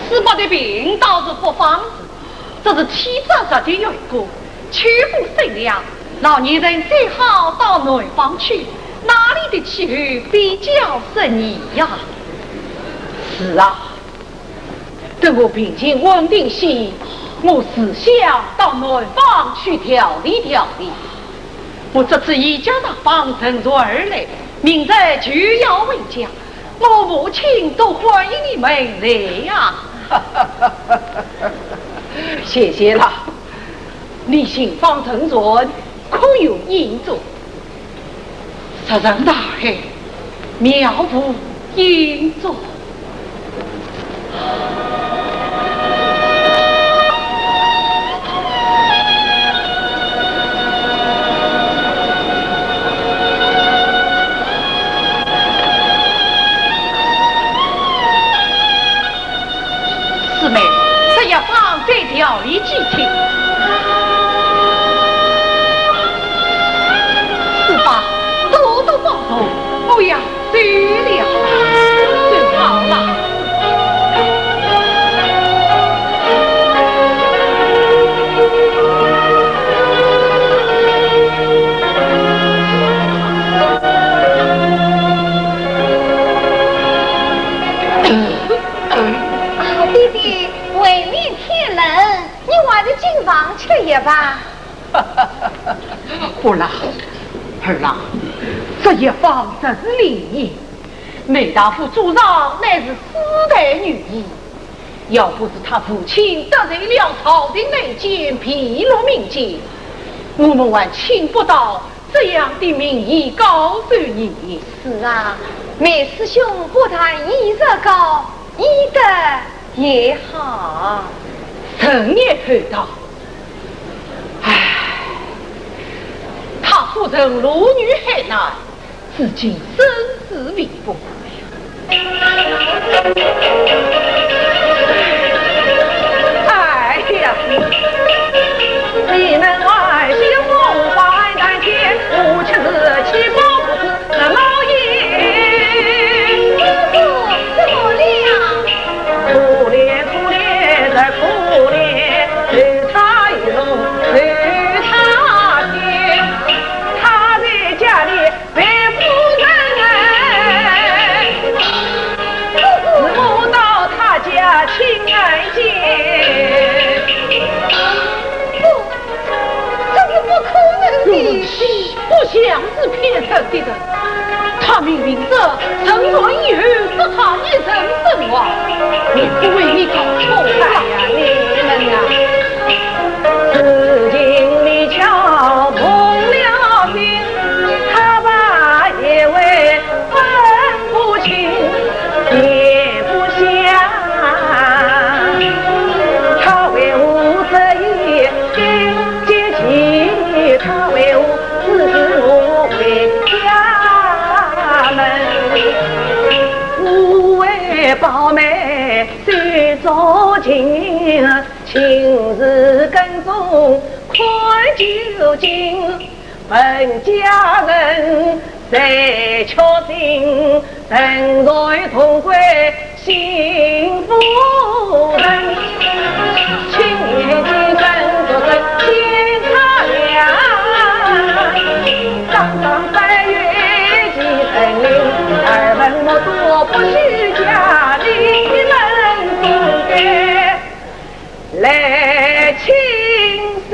师伯的病倒是不妨事，只是体质上的缘故，秋风生凉，老年人最好到南方去，那里的气候比较适宜呀。是啊，等我病情稳定些，我自想到南方去调理调理。我这次移驾大方乘船而来，明日就要回家， 我母亲都欢迎你们来呀。谢谢了。你行方乘船，可有饮足？石沉大海，妙不饮足。 师妹，这药方再调理几天。师伯，多多保重，我要走了。走好了。 啊，弟弟，外面天冷，你还是进房去也罢。不了，儿啊，这药方真是灵验。梅大富祖上乃是四代御医，要不是他父亲得罪了朝廷内奸，骗了民间，我们还请不到 这样的名医告诉你。是啊，梅师兄不但医术高，医德也好。人也厚道，不曾落于海难，至今生死未卜。哎呀，你们外星梦幻谈天，我却是七宝不知什么也。怎么了？可怜可怜再可怜，随他游，随他去，他在家里被夫人哎，我到他家亲眼见。不，这是不可能的。不像是骗人的人，他明明是沉船以后，只差一人身亡，你不会你搞错了？哎呀，你们呐，事情蹊跷蒙了心，他怕也会分不清，也不想，他为何这一 见，见，他为何只是我回家门？我为宝妹手捉情，情字根中看究竟。问家人谁确信， 人在同归心不仁，青年几更独身见茶凉。张张三月几更明，耳闻目睹不虚假，你们总该 来清醒。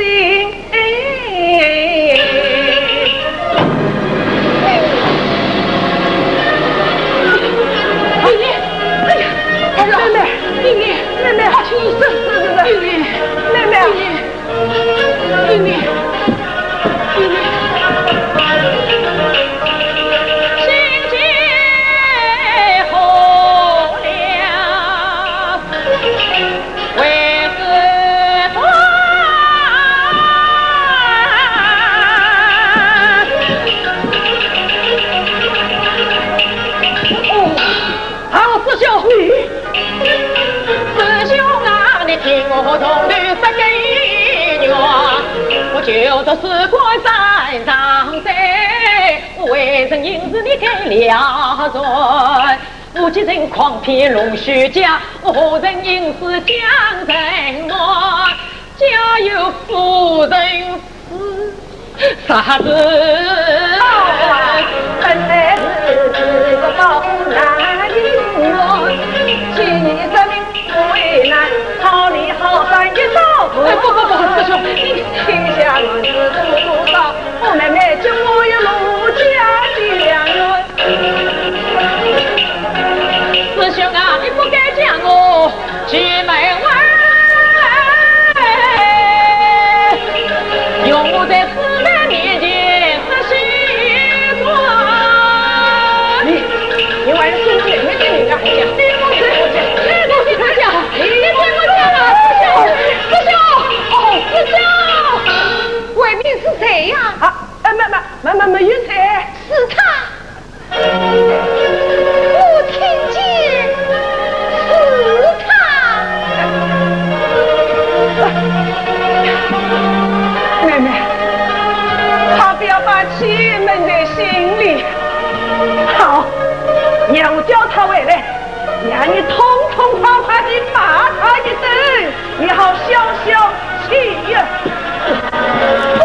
哎呀，哎呀，哎呀，妹妹，妹妹，妹妹，快去医生。是，是，是。妹妹，妹妹。妹妹，妹妹，妹妹。心结何了？ 为子断。哦，好，师兄。师兄啊，你听我从头说根源，我就读书关山上山，为人应是你该了然。 我既然诓骗弄虚假，我何曾应是江城外，家有夫人是啥子？好啊，本来是这个保护难以我，请你说明为难，好你好善一照顾。哎，不，不，不，师兄，你天下乱事多多少，我妹妹今后有路家家园。 师兄啊，你不该将我拒门外，容我在师妹面前失些光。你，你还是我妹妹的人啊，还讲？你不是，你不是讲，你听我讲啊，师兄，师兄，哦，师兄。外面是谁呀？啊，哎，没，没，没，没，没有谁。是他。 我听见是他。妹妹，好，不要把气闷在心里。好，让我叫他回来，让你痛痛快快地骂他一顿。 你好消消气呀。不，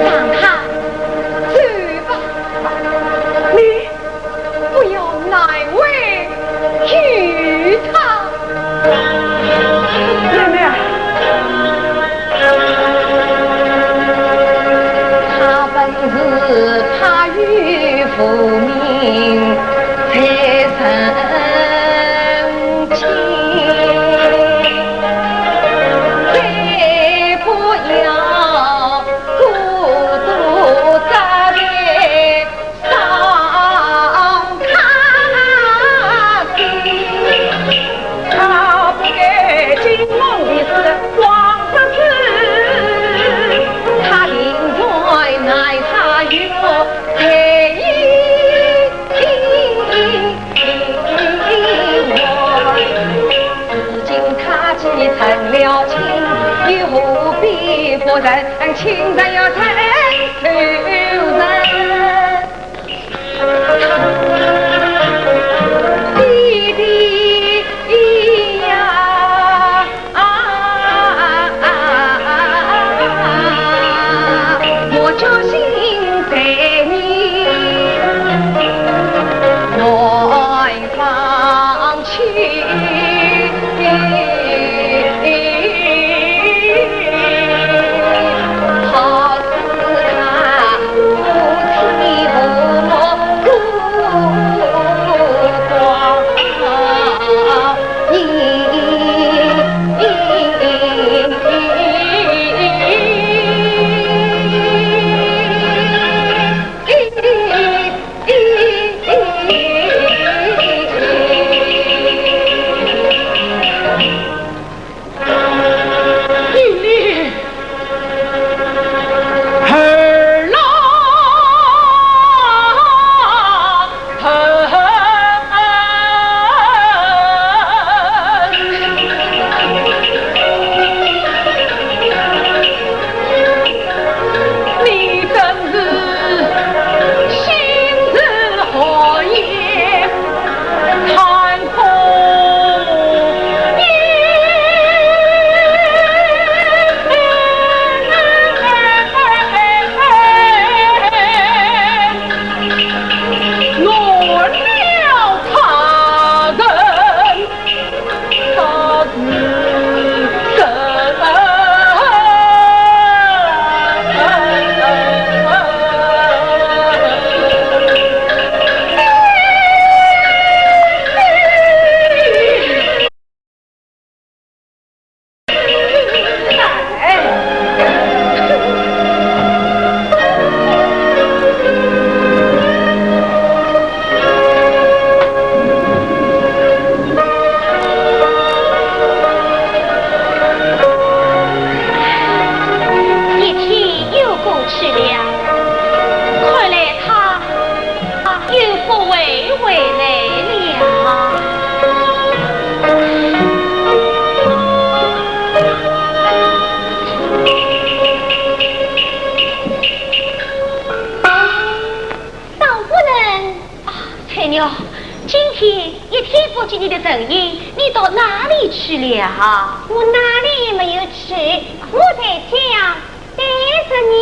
让他走吧。你不要难为于他。妹妹啊。他本是怕与父命 在人间，再不要过多责备伤他心。他不该进门的时光不知，他临终不会回来了。少夫人。啊，翠玉，今天一天不见你的身影，你到哪里去了？我哪里也没有去，我在家等着你。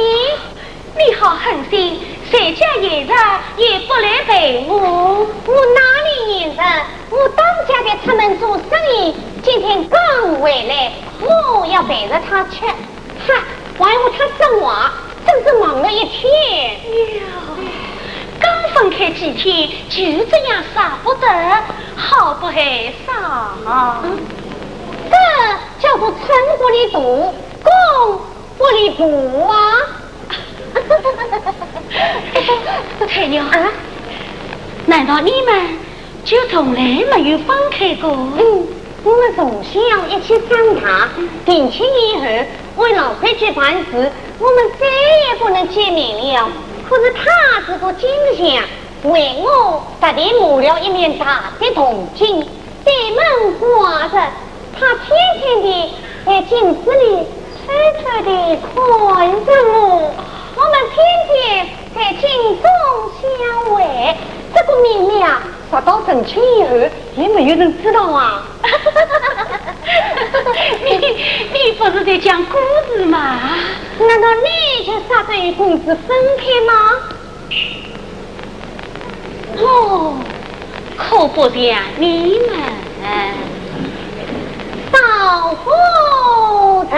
你好狠心，谁家闲着也不来陪我。我哪里闲着？我当家的出门做生意，今天刚回来，我要陪着他去。哈，还有他说话，真是忙了一天。哟，刚分开几天，就这样舍不得，好不害臊。这叫做寸步难行，功 不离不弃啊。翠玉，啊？难道你们就从来没有分开过？嗯，我们从小一起长大，定亲以后，为老规矩办事，我们再也不能见面了。可是他这个金相，为我特地磨了一面大的铜镜， 对门挂着，他天天地在镜子里偷偷地看着我。我们天天在镜中相会，这个秘密啊，直到成亲以后，也没有人知道啊。你，你不是在讲故事吗？难道你就舍得与公子分开吗？ 我可不像你们。少夫人。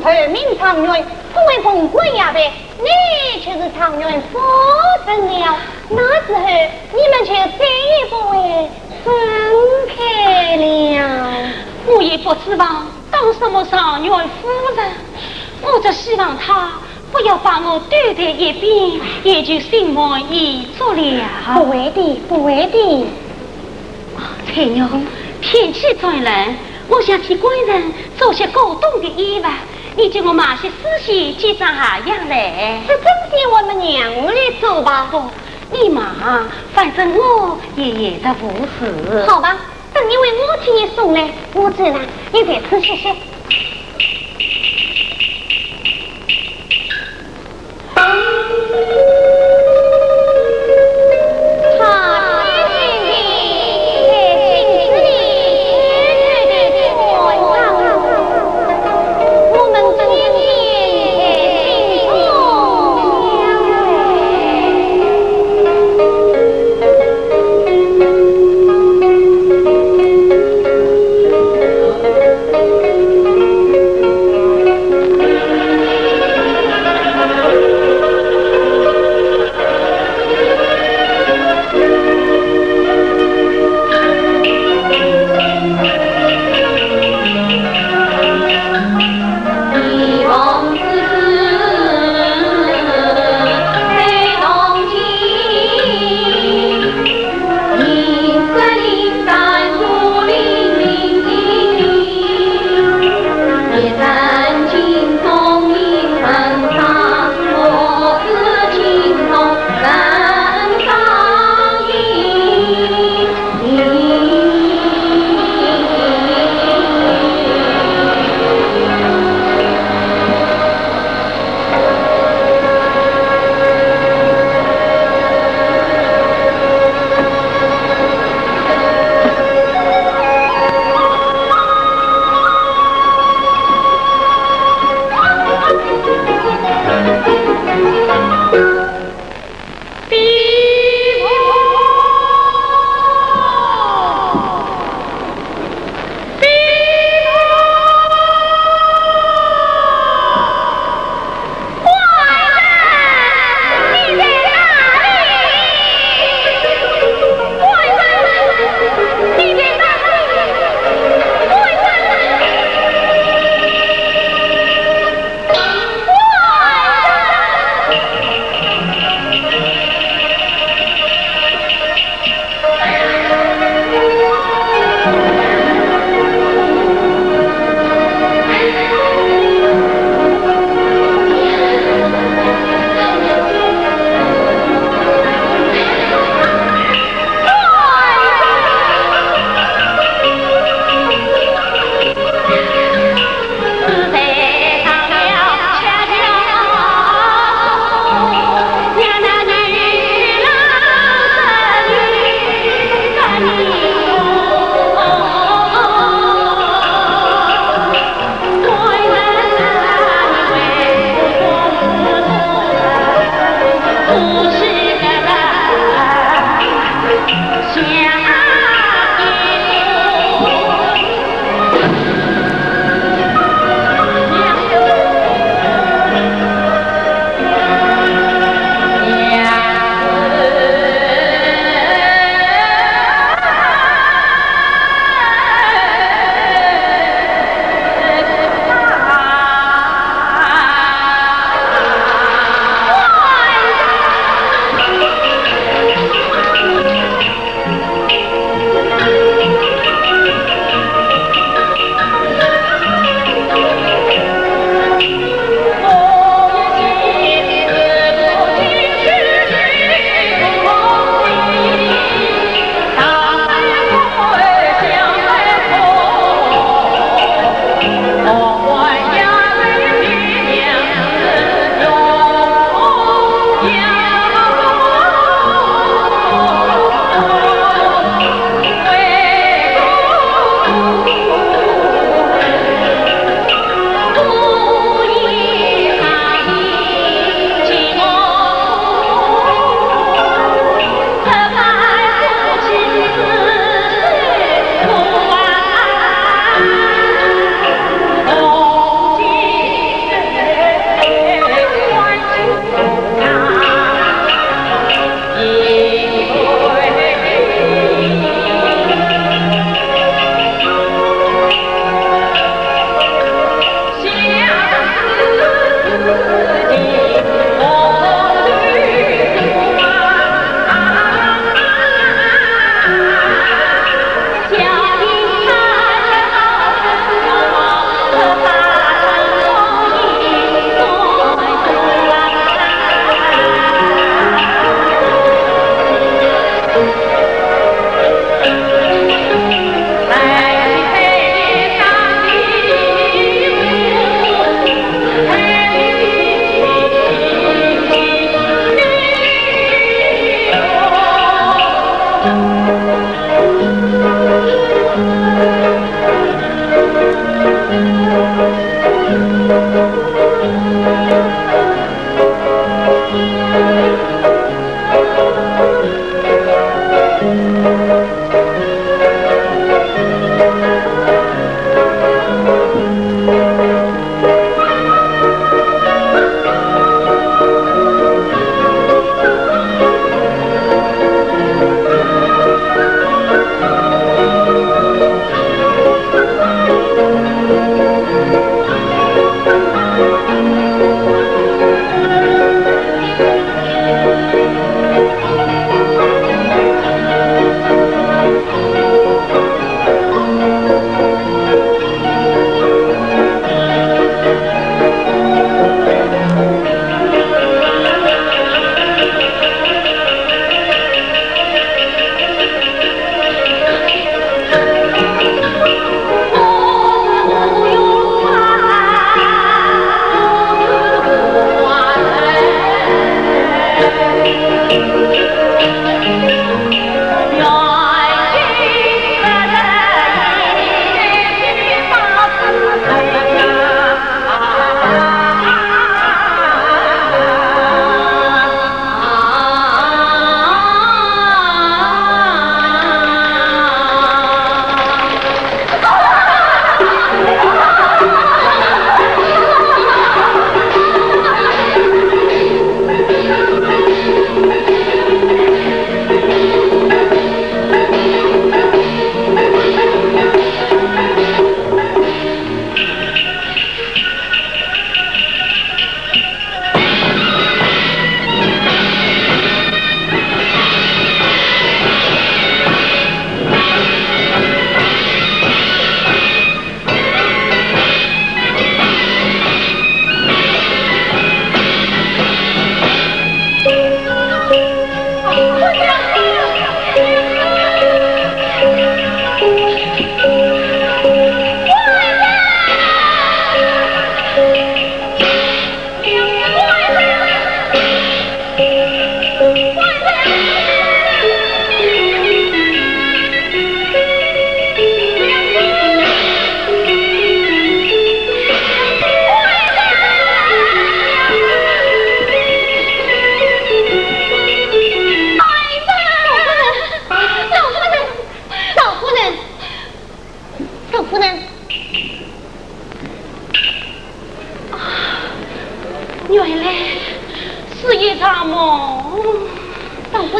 后名状元，封为凤冠霞帔，你就是状元夫人了。那时候你们就再也不会分开了。我也不指望当什么状元夫人，我只希望他不要把我丢在一边，也就心满意足了。不会的，不会的。翠玉，天气转冷，我想替官人做些过冬的衣服，你替我买些丝线、几双鞋样来。这针线我们娘来做吧。不，你忙，反正我也闲得无事。好吧，等你为我替你送来，我走了，你在此歇歇。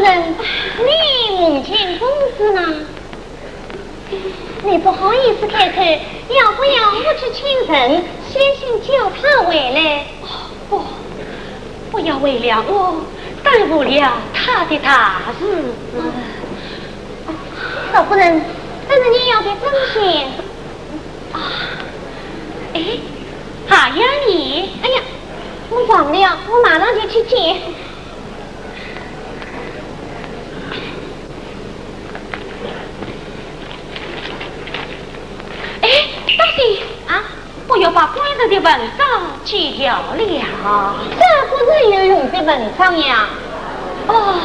人，你梦见公子吗？你不好意思开口，要不要我去请人，先行叫他回来？不，不要为了我耽误了他的大事。赵夫人，这是你要的针线。啊，哎，还有你？哎呀，我忘了，我马上就去接。 哎，大姐，啊？我要把官人的文章寄掉了。这不是有用的文章呀？哦，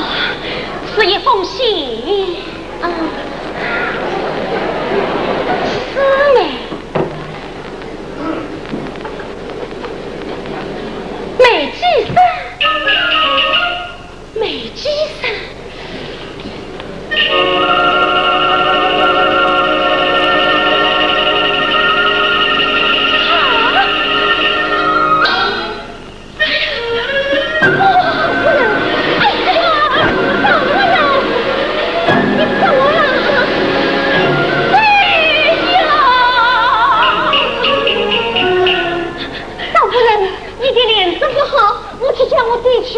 是一封信。啊。是呢。梅姐生。 梅姐生。啊！哎呀，哎呀，赵夫人，你怎么了？哎呀！赵夫人，你的脸色不好，我去叫我爹去。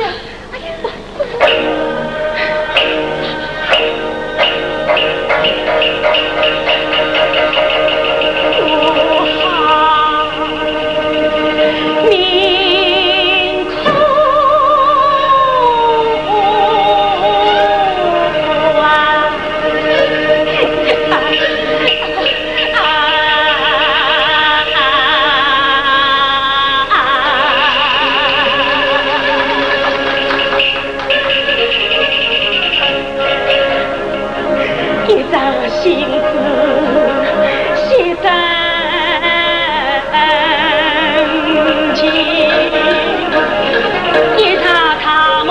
一张信纸写真情，一场大梦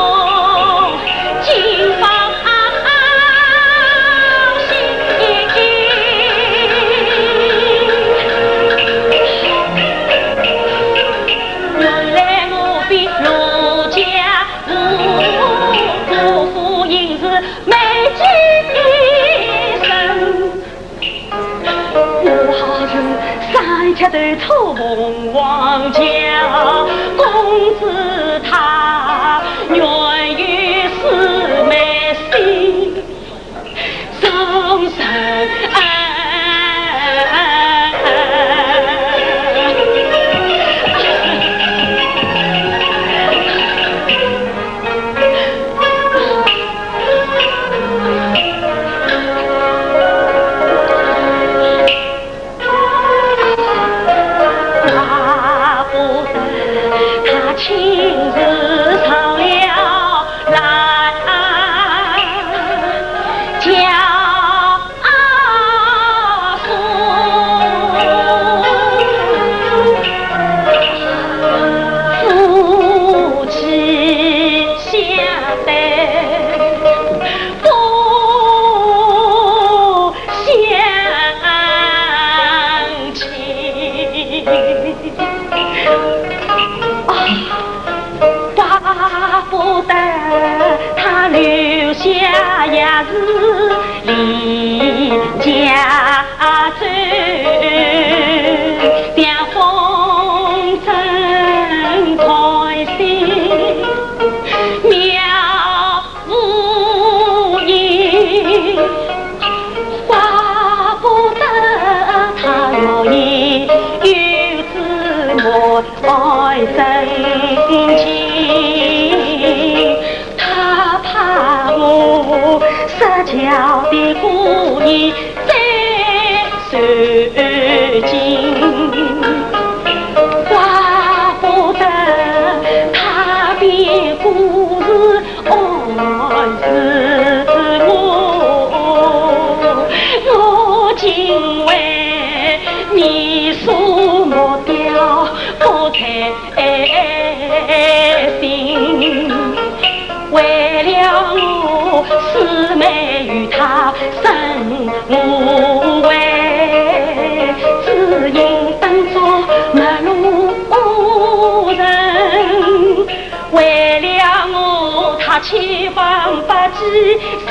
新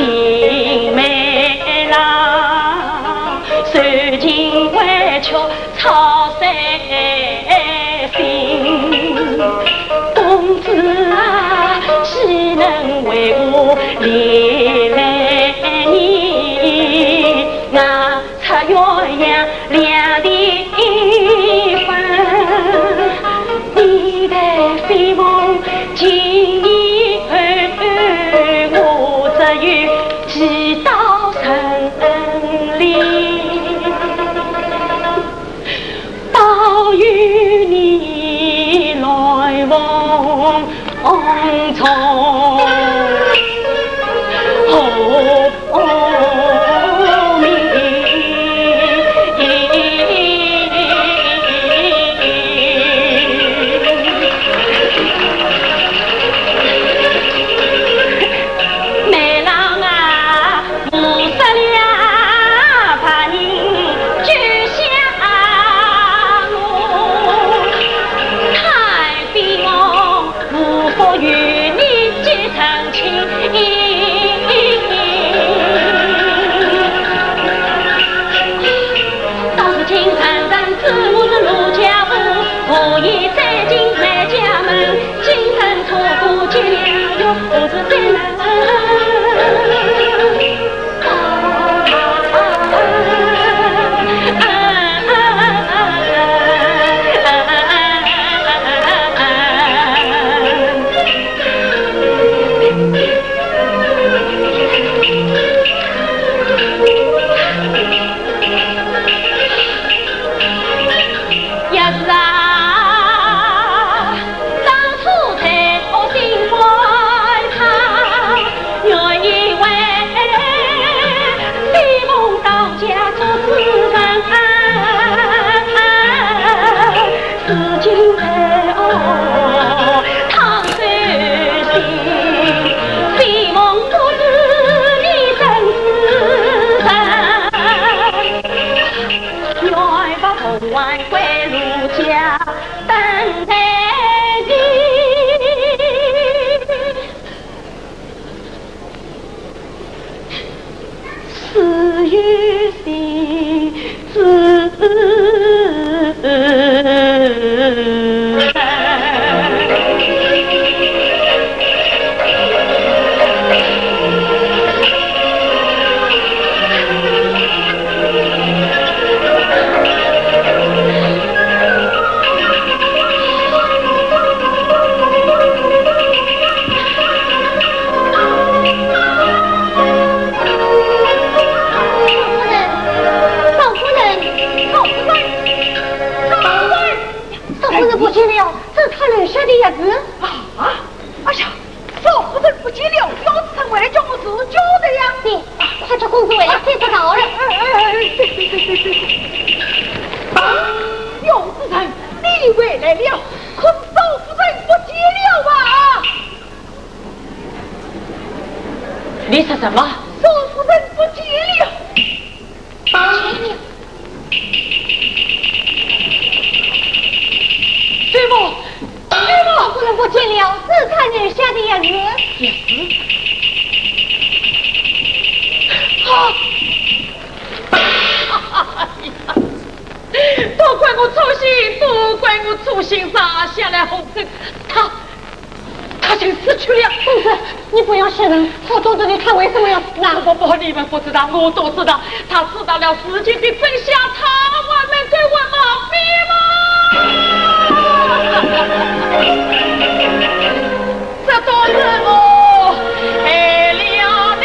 媒郎，受尽委屈操碎心。公子啊，岂能为我怜爱你？啊， 出鸳鸯两地分，你待飞梦今夜后，我只有寄刀成林。 保佑你来往匆匆。媒郎啊， 我说了，怕你救下我，太悲我无福与你结成亲。到如今人人知我是陆家妇，何以再进来家门？ 今生错过结良缘，何时再能？也是啊， 当初在我心怀他，原以为飞梦到家做主人，如今在我倘使信，飞梦不知你真是人。愿把凤还归陆家。 等待你。似有心之人。夫人，老夫人，老夫人，老夫人，老夫人不见了，这是他留下的钥匙。啊，哎呀， 少夫人不见了，姚子成回来叫我自己交代呀。对，快叫公子回来，再不到了。哎，哎，哎，对，对，对，对，对。啊，姚子成，你回来了，可是少夫人不见了啊？你说什么？少夫人不见了。 什么？什么？夫人不见了，是他留下的钥匙。钥匙？啊！哎呀，都怪我粗心，都怪我粗心，惹下了祸端。他 他竟死去了。公子，你不要吓人，好端端的他为什么要死呢？不，不，你们不知道，我都知道。他知道了事情的真相，他还能再活吗？这都是我害了你。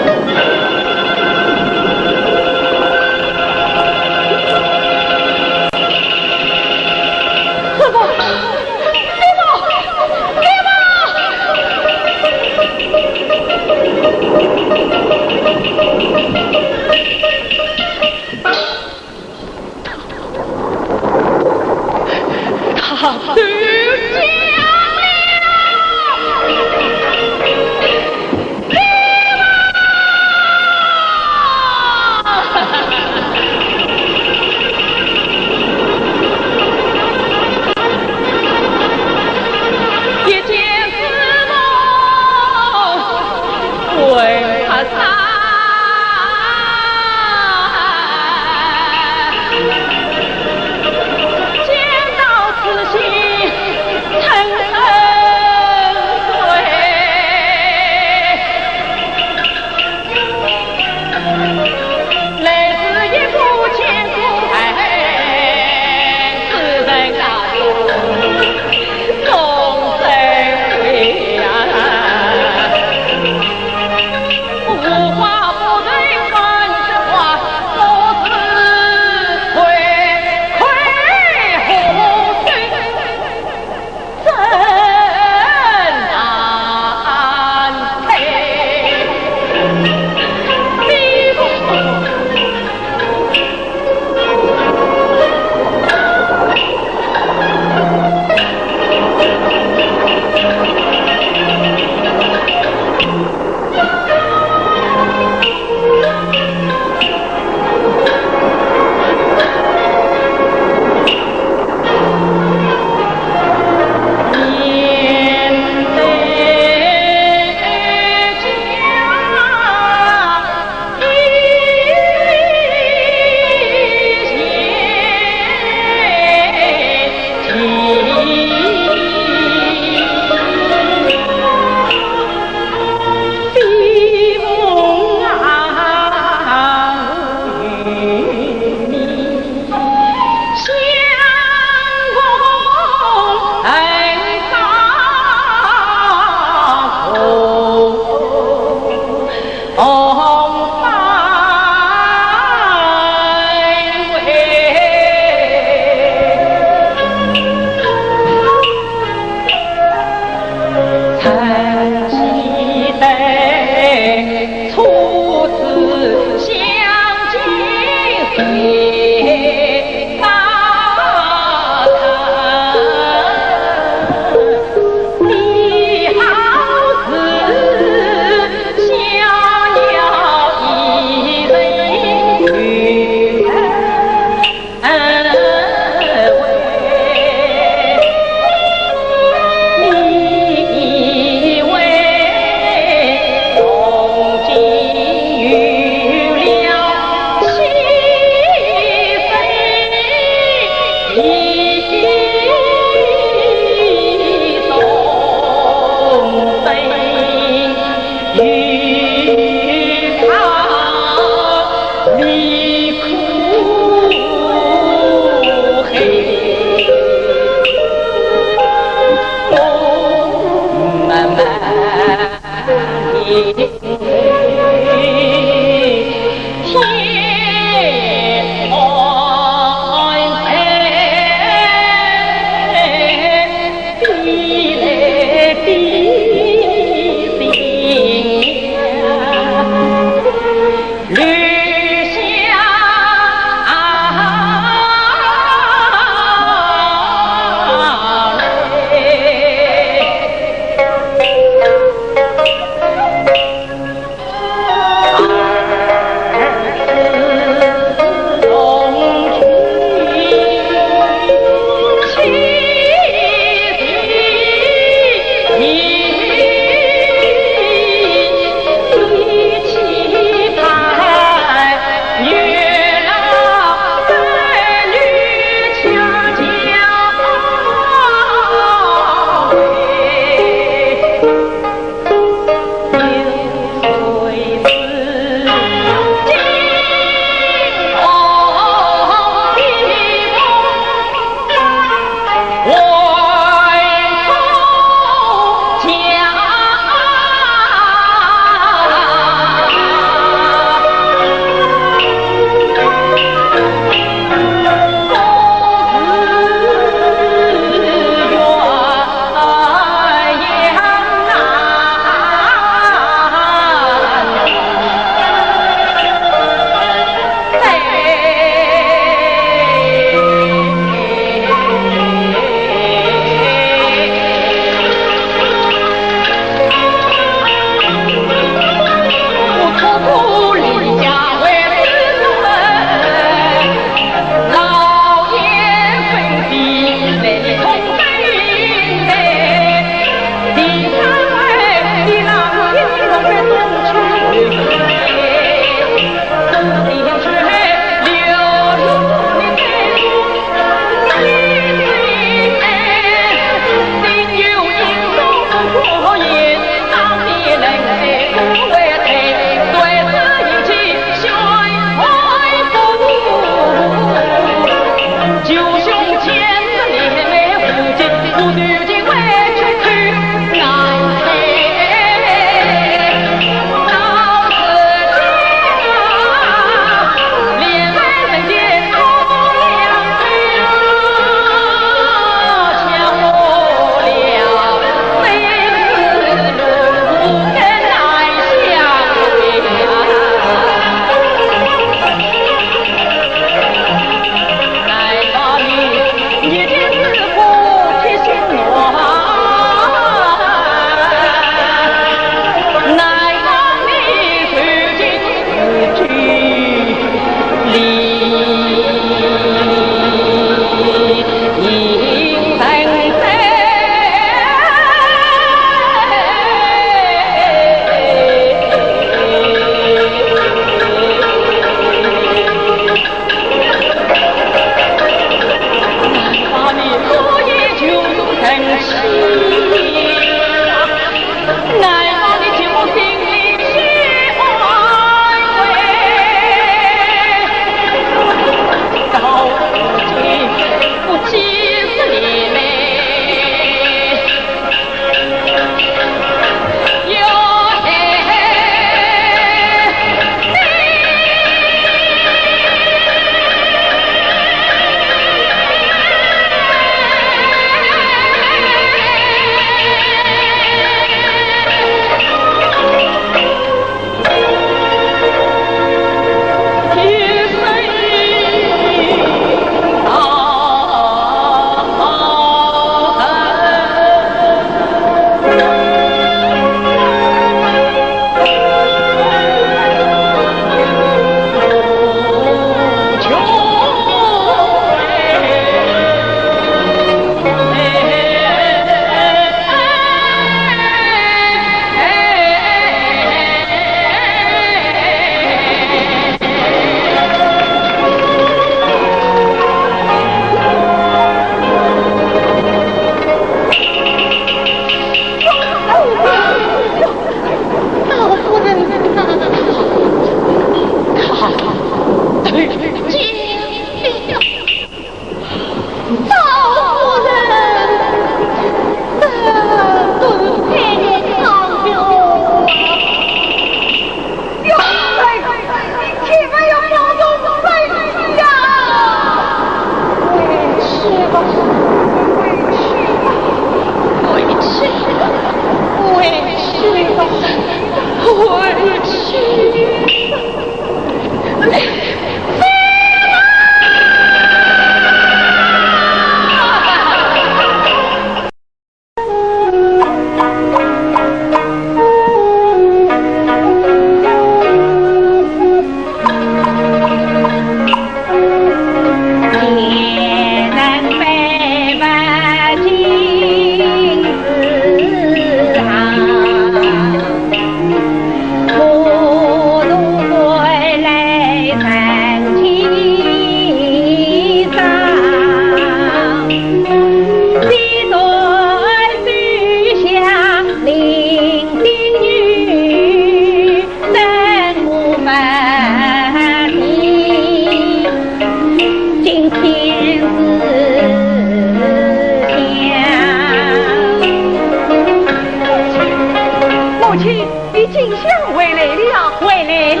金香回来了。回来了。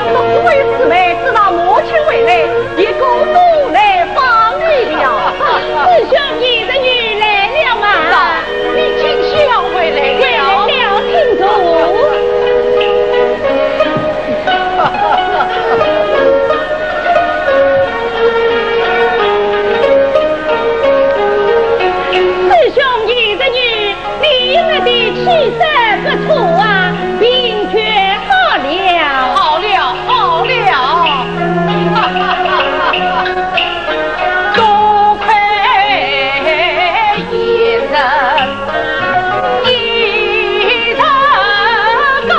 我这位师妹知道母亲回来，一个都来帮你了。师兄与侄女来了吗？到，你金香回来了。回来了，请坐。师兄与侄女， 你们的气色不错啊，病全好了。好了，好了。多亏贤人一人高，我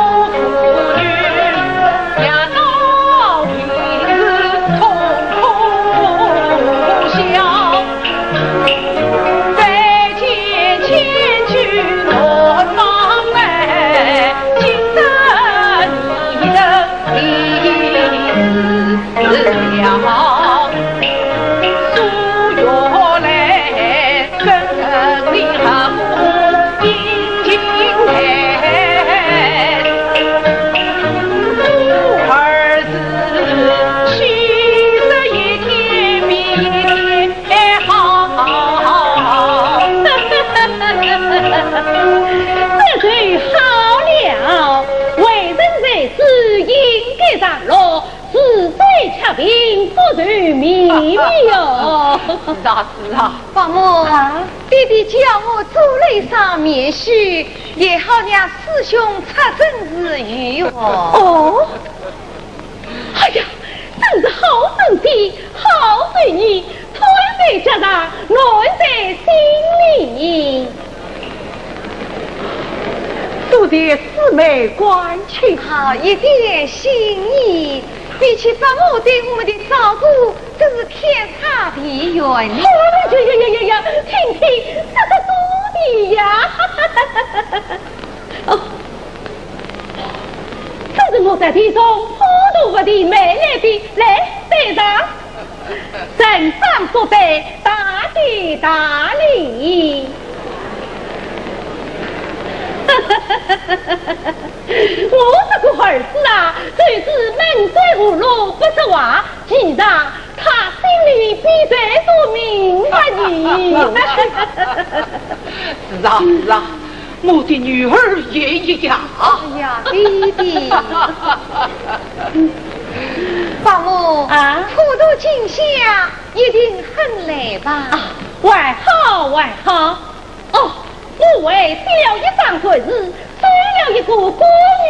徒儿夜到平日痛苦不消。 再见千秋暖房来，今朝你的礼辞了。苏月来，跟你和我饮尽杯。我儿子去世一天比一天 哎，好，好，好，好。这就好了，为人才子应该上路，治水却贫，不求弥弥哟。是啊，是啊。伯母啊，爹爹叫我做了一双棉靴，也好让师兄擦身自愈哦。哦， 哎呀，真是好神仙，好手艺，穿在脚上，暖在心里。多谢师妹关心。好一点心意，比起伯母对我们的照顾，真是天差地远呢。哎呀呀呀呀呀，听听，这个多的呀。哦， 这是我特地从普陀佛地买来的，来，带上。陈桑福袋，大吉大利。我这个儿子啊，就是闷嘴葫芦不说话，其实 他心里比谁都明白呢。是啊，是啊，我的女儿也一样。哎呀，爹爹。伯母，啊？普陀金香一定很累吧？啊，还好，还好。哦， 我为爹爹一桩官司，收了一个干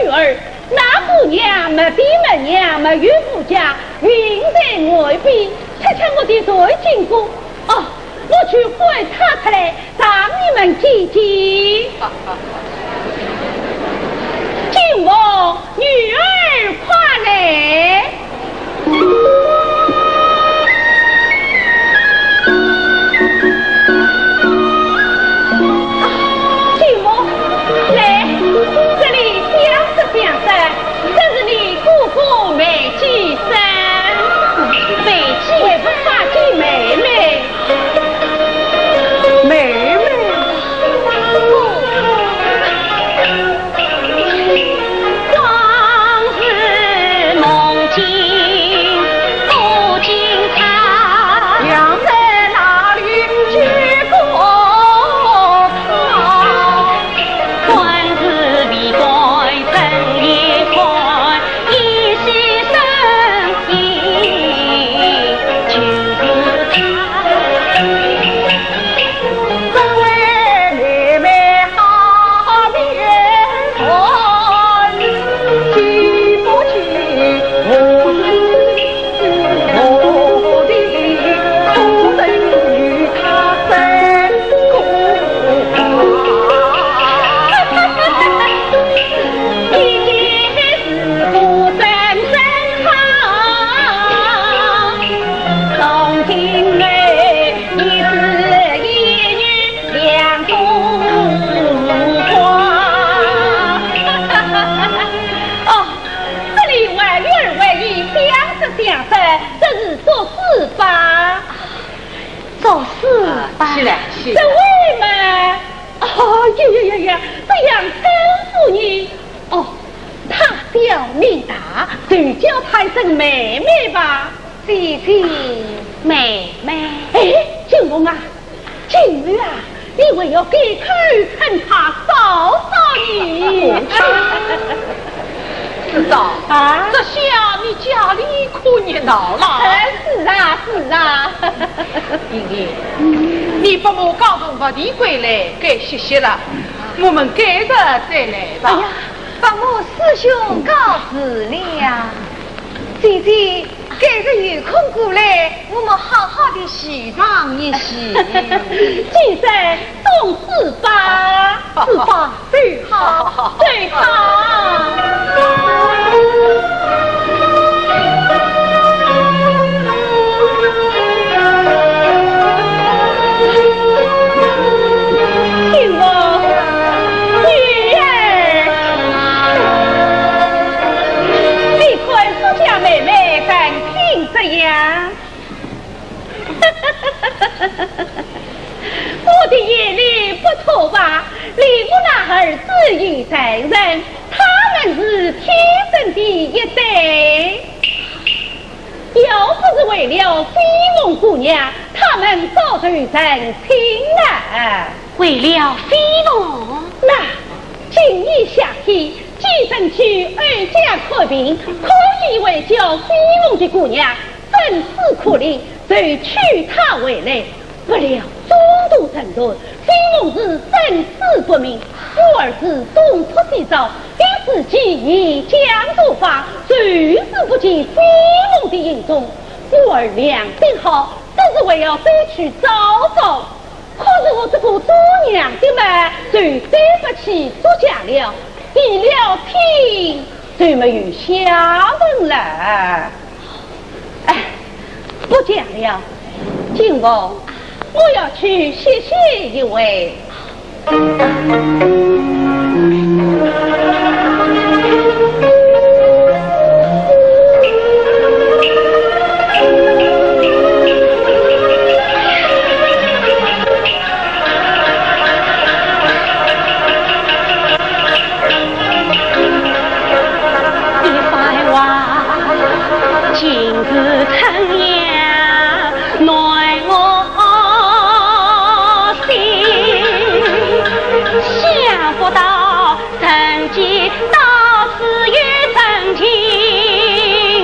女儿，那个娘没爹没娘，没有夫家，云在外边，恰巧我的财经过。哦，我去喊她出来，让你们见见。金凤，女儿快来。 金凤，来，这里讲说讲说，这是你哥哥梅继生。梅继，还不拜见妹妹。妹妹。这样称呼你？哦，她小你大，就叫她一声妹妹吧。姐姐。妹妹。哎，金凤啊，今日啊，你还要改口称她嫂嫂呢。是的，啊？这下你家里可热闹了。哎，是啊，是啊。英英，你伯母刚从外地归来，该歇歇了，我们改日再来吧。哎呀，伯母师兄告辞了。姐姐，改日有空过来，我们好好的叙谈一叙。既然总是吧。是吧？对。好，对，好。金凤，女儿，你看苏家妹妹成品怎样？ 我的眼里不错吧？李府那儿子已成人，他们是天生的一对。要不是为了飞凤姑娘，他们早就成亲了。为了飞凤？那，今年夏天，季承去二家看病，可以为叫飞凤的姑娘 正事可立，就娶她回来。不料中途沉船，飞凤是生死不明，故而是东出西找，一时间也讲不方，就是不见飞凤的影踪。故而两定好，只是还要再去找找。可是我这个做娘的嘛，就对不起苏家了，提了亲就没有下文了。 哎，不讲了，金凤，我要去歇息一会。一番话，尽是春夜难我心。想不到人间到此有真情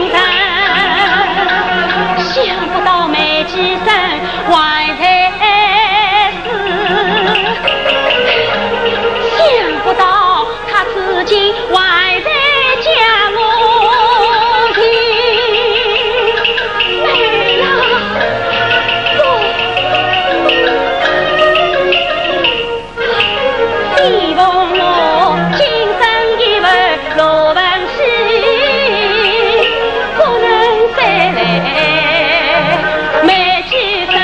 人，想不到梅姐生还在 想不到她至今还在叫我的妹呀，不，希望我今生一回 罗文喜，不能再来梅姐身。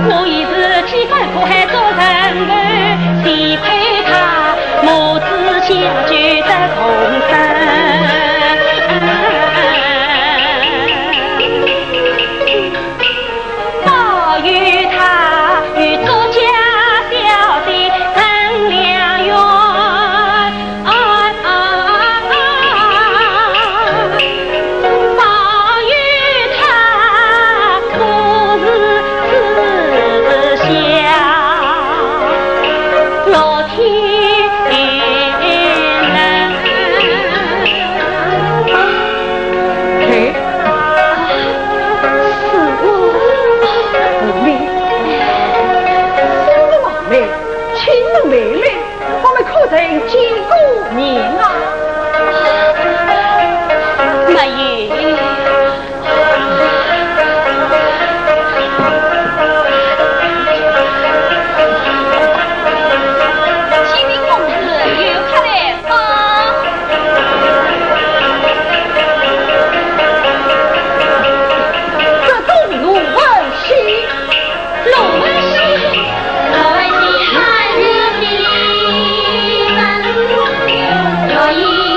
我已是几番苦海做人头，谁配她母子相救得重生。 保佑她与作家小姐成良缘。啊啊啊！保佑她不是自小落天门。嘿， 是我。是你，是我妹妹，亲生妹妹，我们可曾见过面啊？没有。启禀公子，有客来 这都是陆文喜。陆文喜，陆文喜，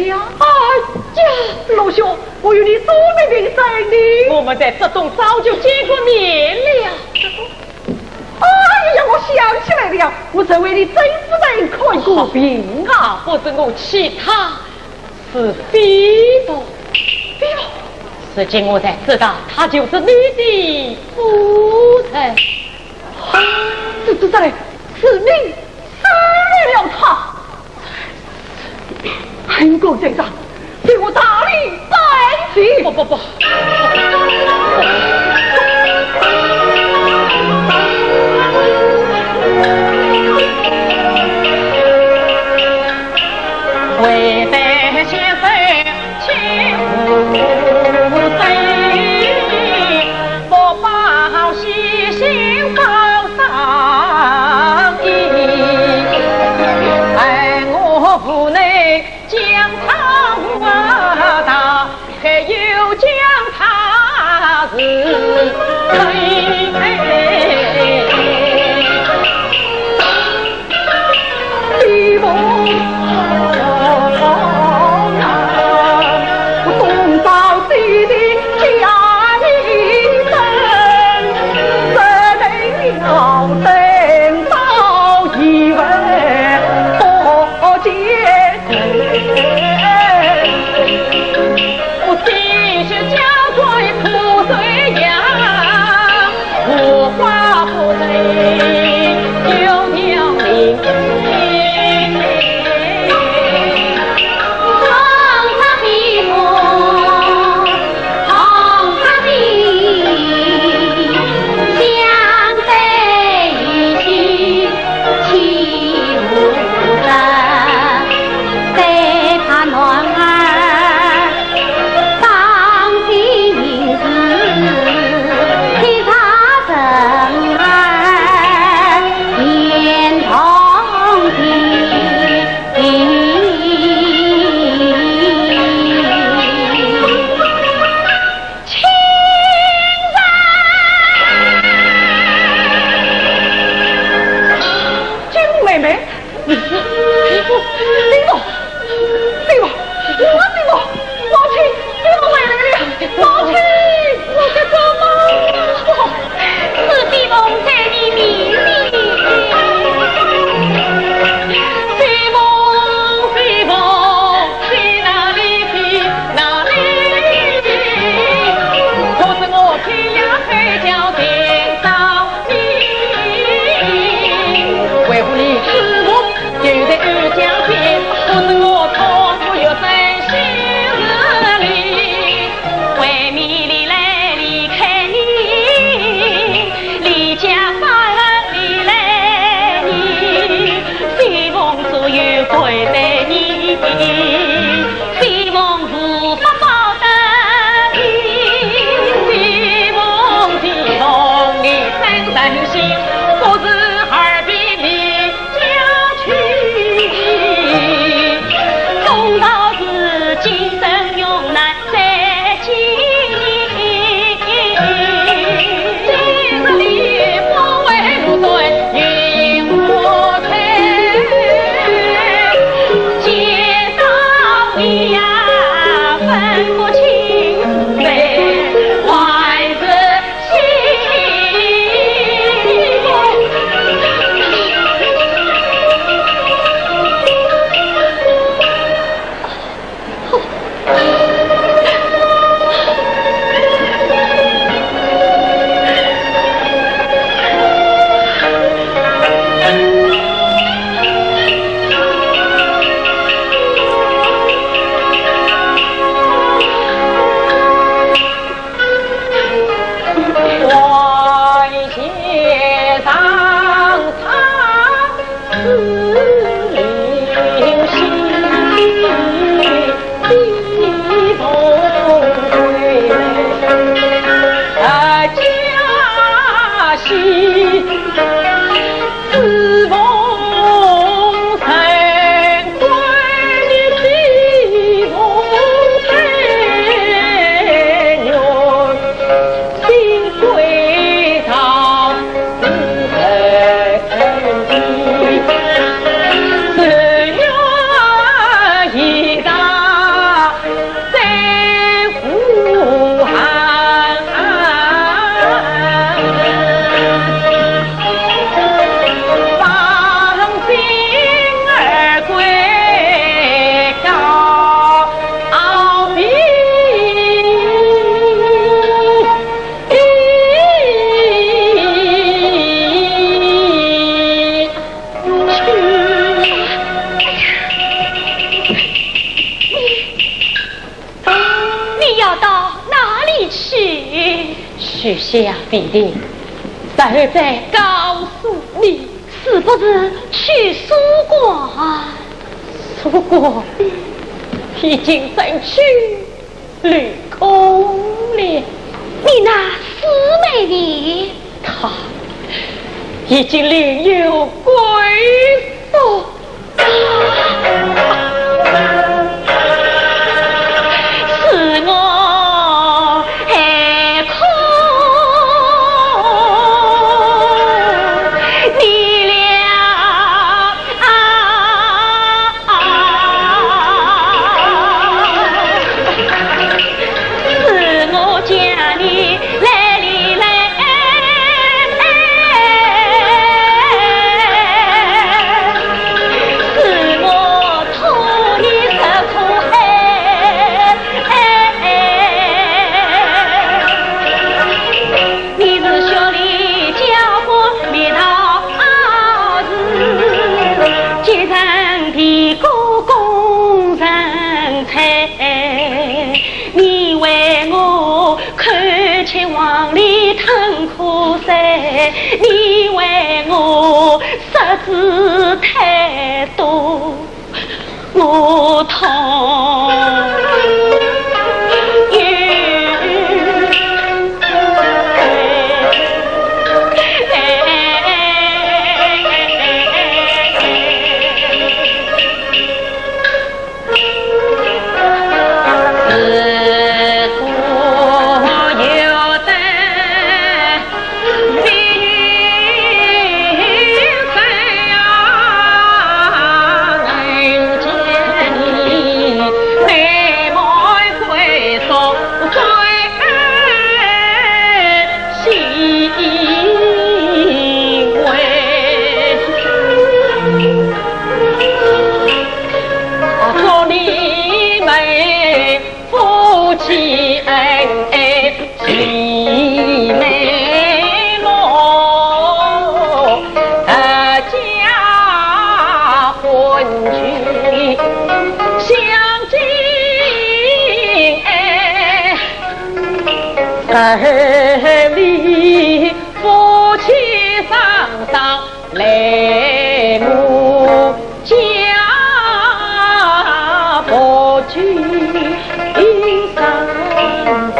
呀，哎呀，陆兄，我与你素昧平生呢。我们在浙东早就见过面了。哎呀，我想起来了，我曾为你曾夫人看过病啊。她不是我妻，她是菲佣。菲佣？如今我才知道，她就是你的夫人。啊，这，这，这，是你 杀害了他。韩国先生，替我大礼拜谢。不，不，不。许下聘礼，然后再告诉你。是不是去苏国啊？苏国已经占据 绿空了。你那师妹呢？她已经另有归宿。是我还可怜了。 是我将你来哩来，是我托你受苦害。 你是学里教官，你道是继承的故宫人才。你为我看起黄历吞苦水，你为我识字太多。 我同夫妻恩爱齐眉目，阖家欢聚享尽哎。二里夫妻双双 来我家婆去，一声代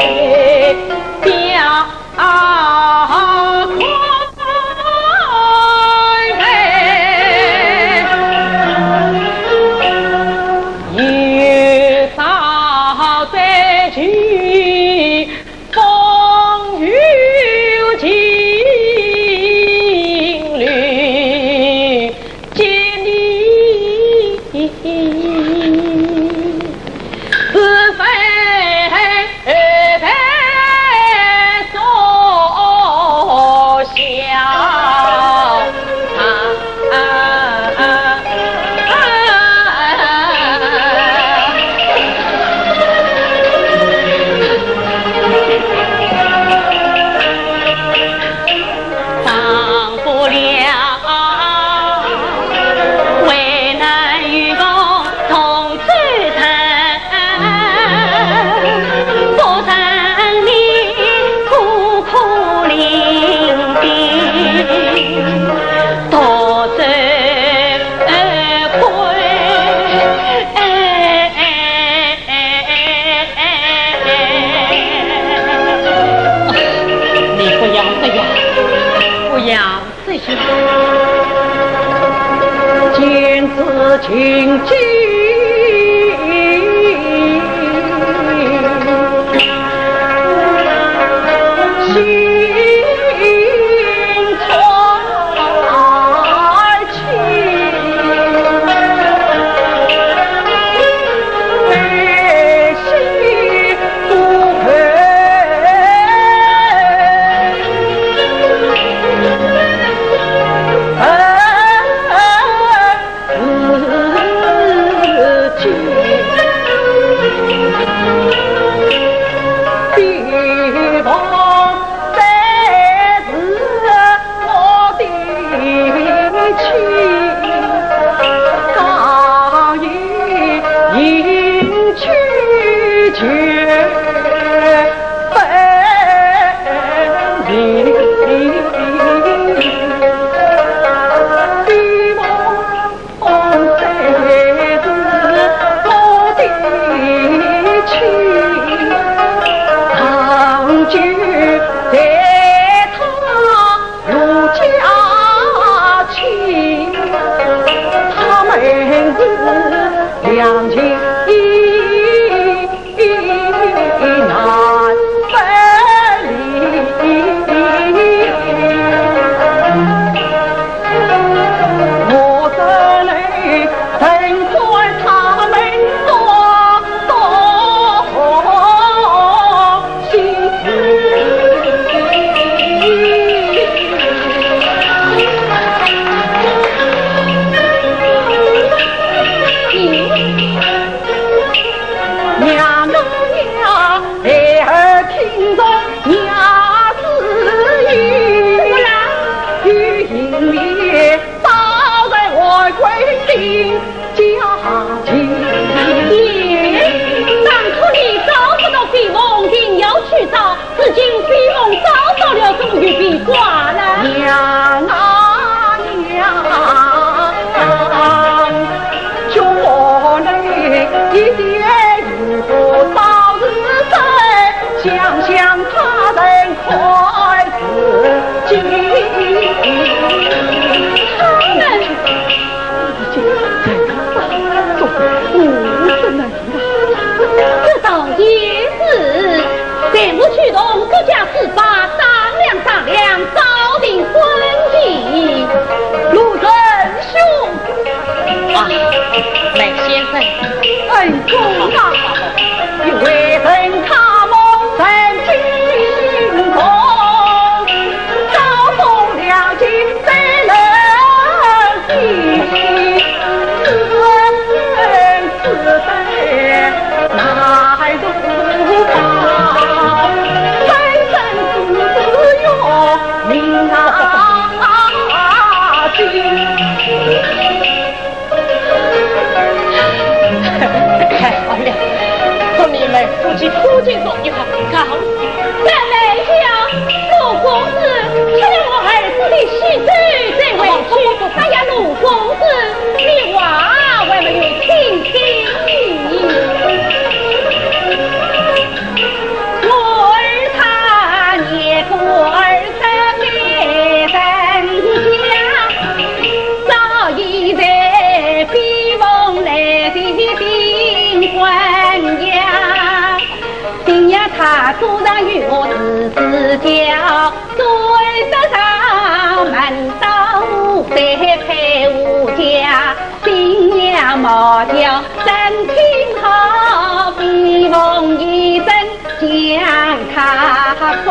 表快来。有朝再聚 风雨情侣见你，是非非所想。 你不要这样，不要这样。 见字情急，心痛而去，悲喜不配。如今飞凤找到了，怎么又变卦了？娘啊娘，救我嘞！一点如果早日生，想想他人快自己。他们，这倒也是，待我去同各家师伯商量商量，早定婚期。陆仁兄。啊，梅先生。恩公啊，有位人他们曾经同，早动了情再能 太好了，祝你们夫妻初见终于好，告辞。妹妹呀，陆公子吃了我儿子的喜酒，再回去。哎呀，陆公子，你话还没有清醒。我儿他年过二十，被人家早已在边防来的兵官呀。 今夜他祖上与我自私交，做得上门到在配无家。今夜莫叫真听好，比翁一声将他夸。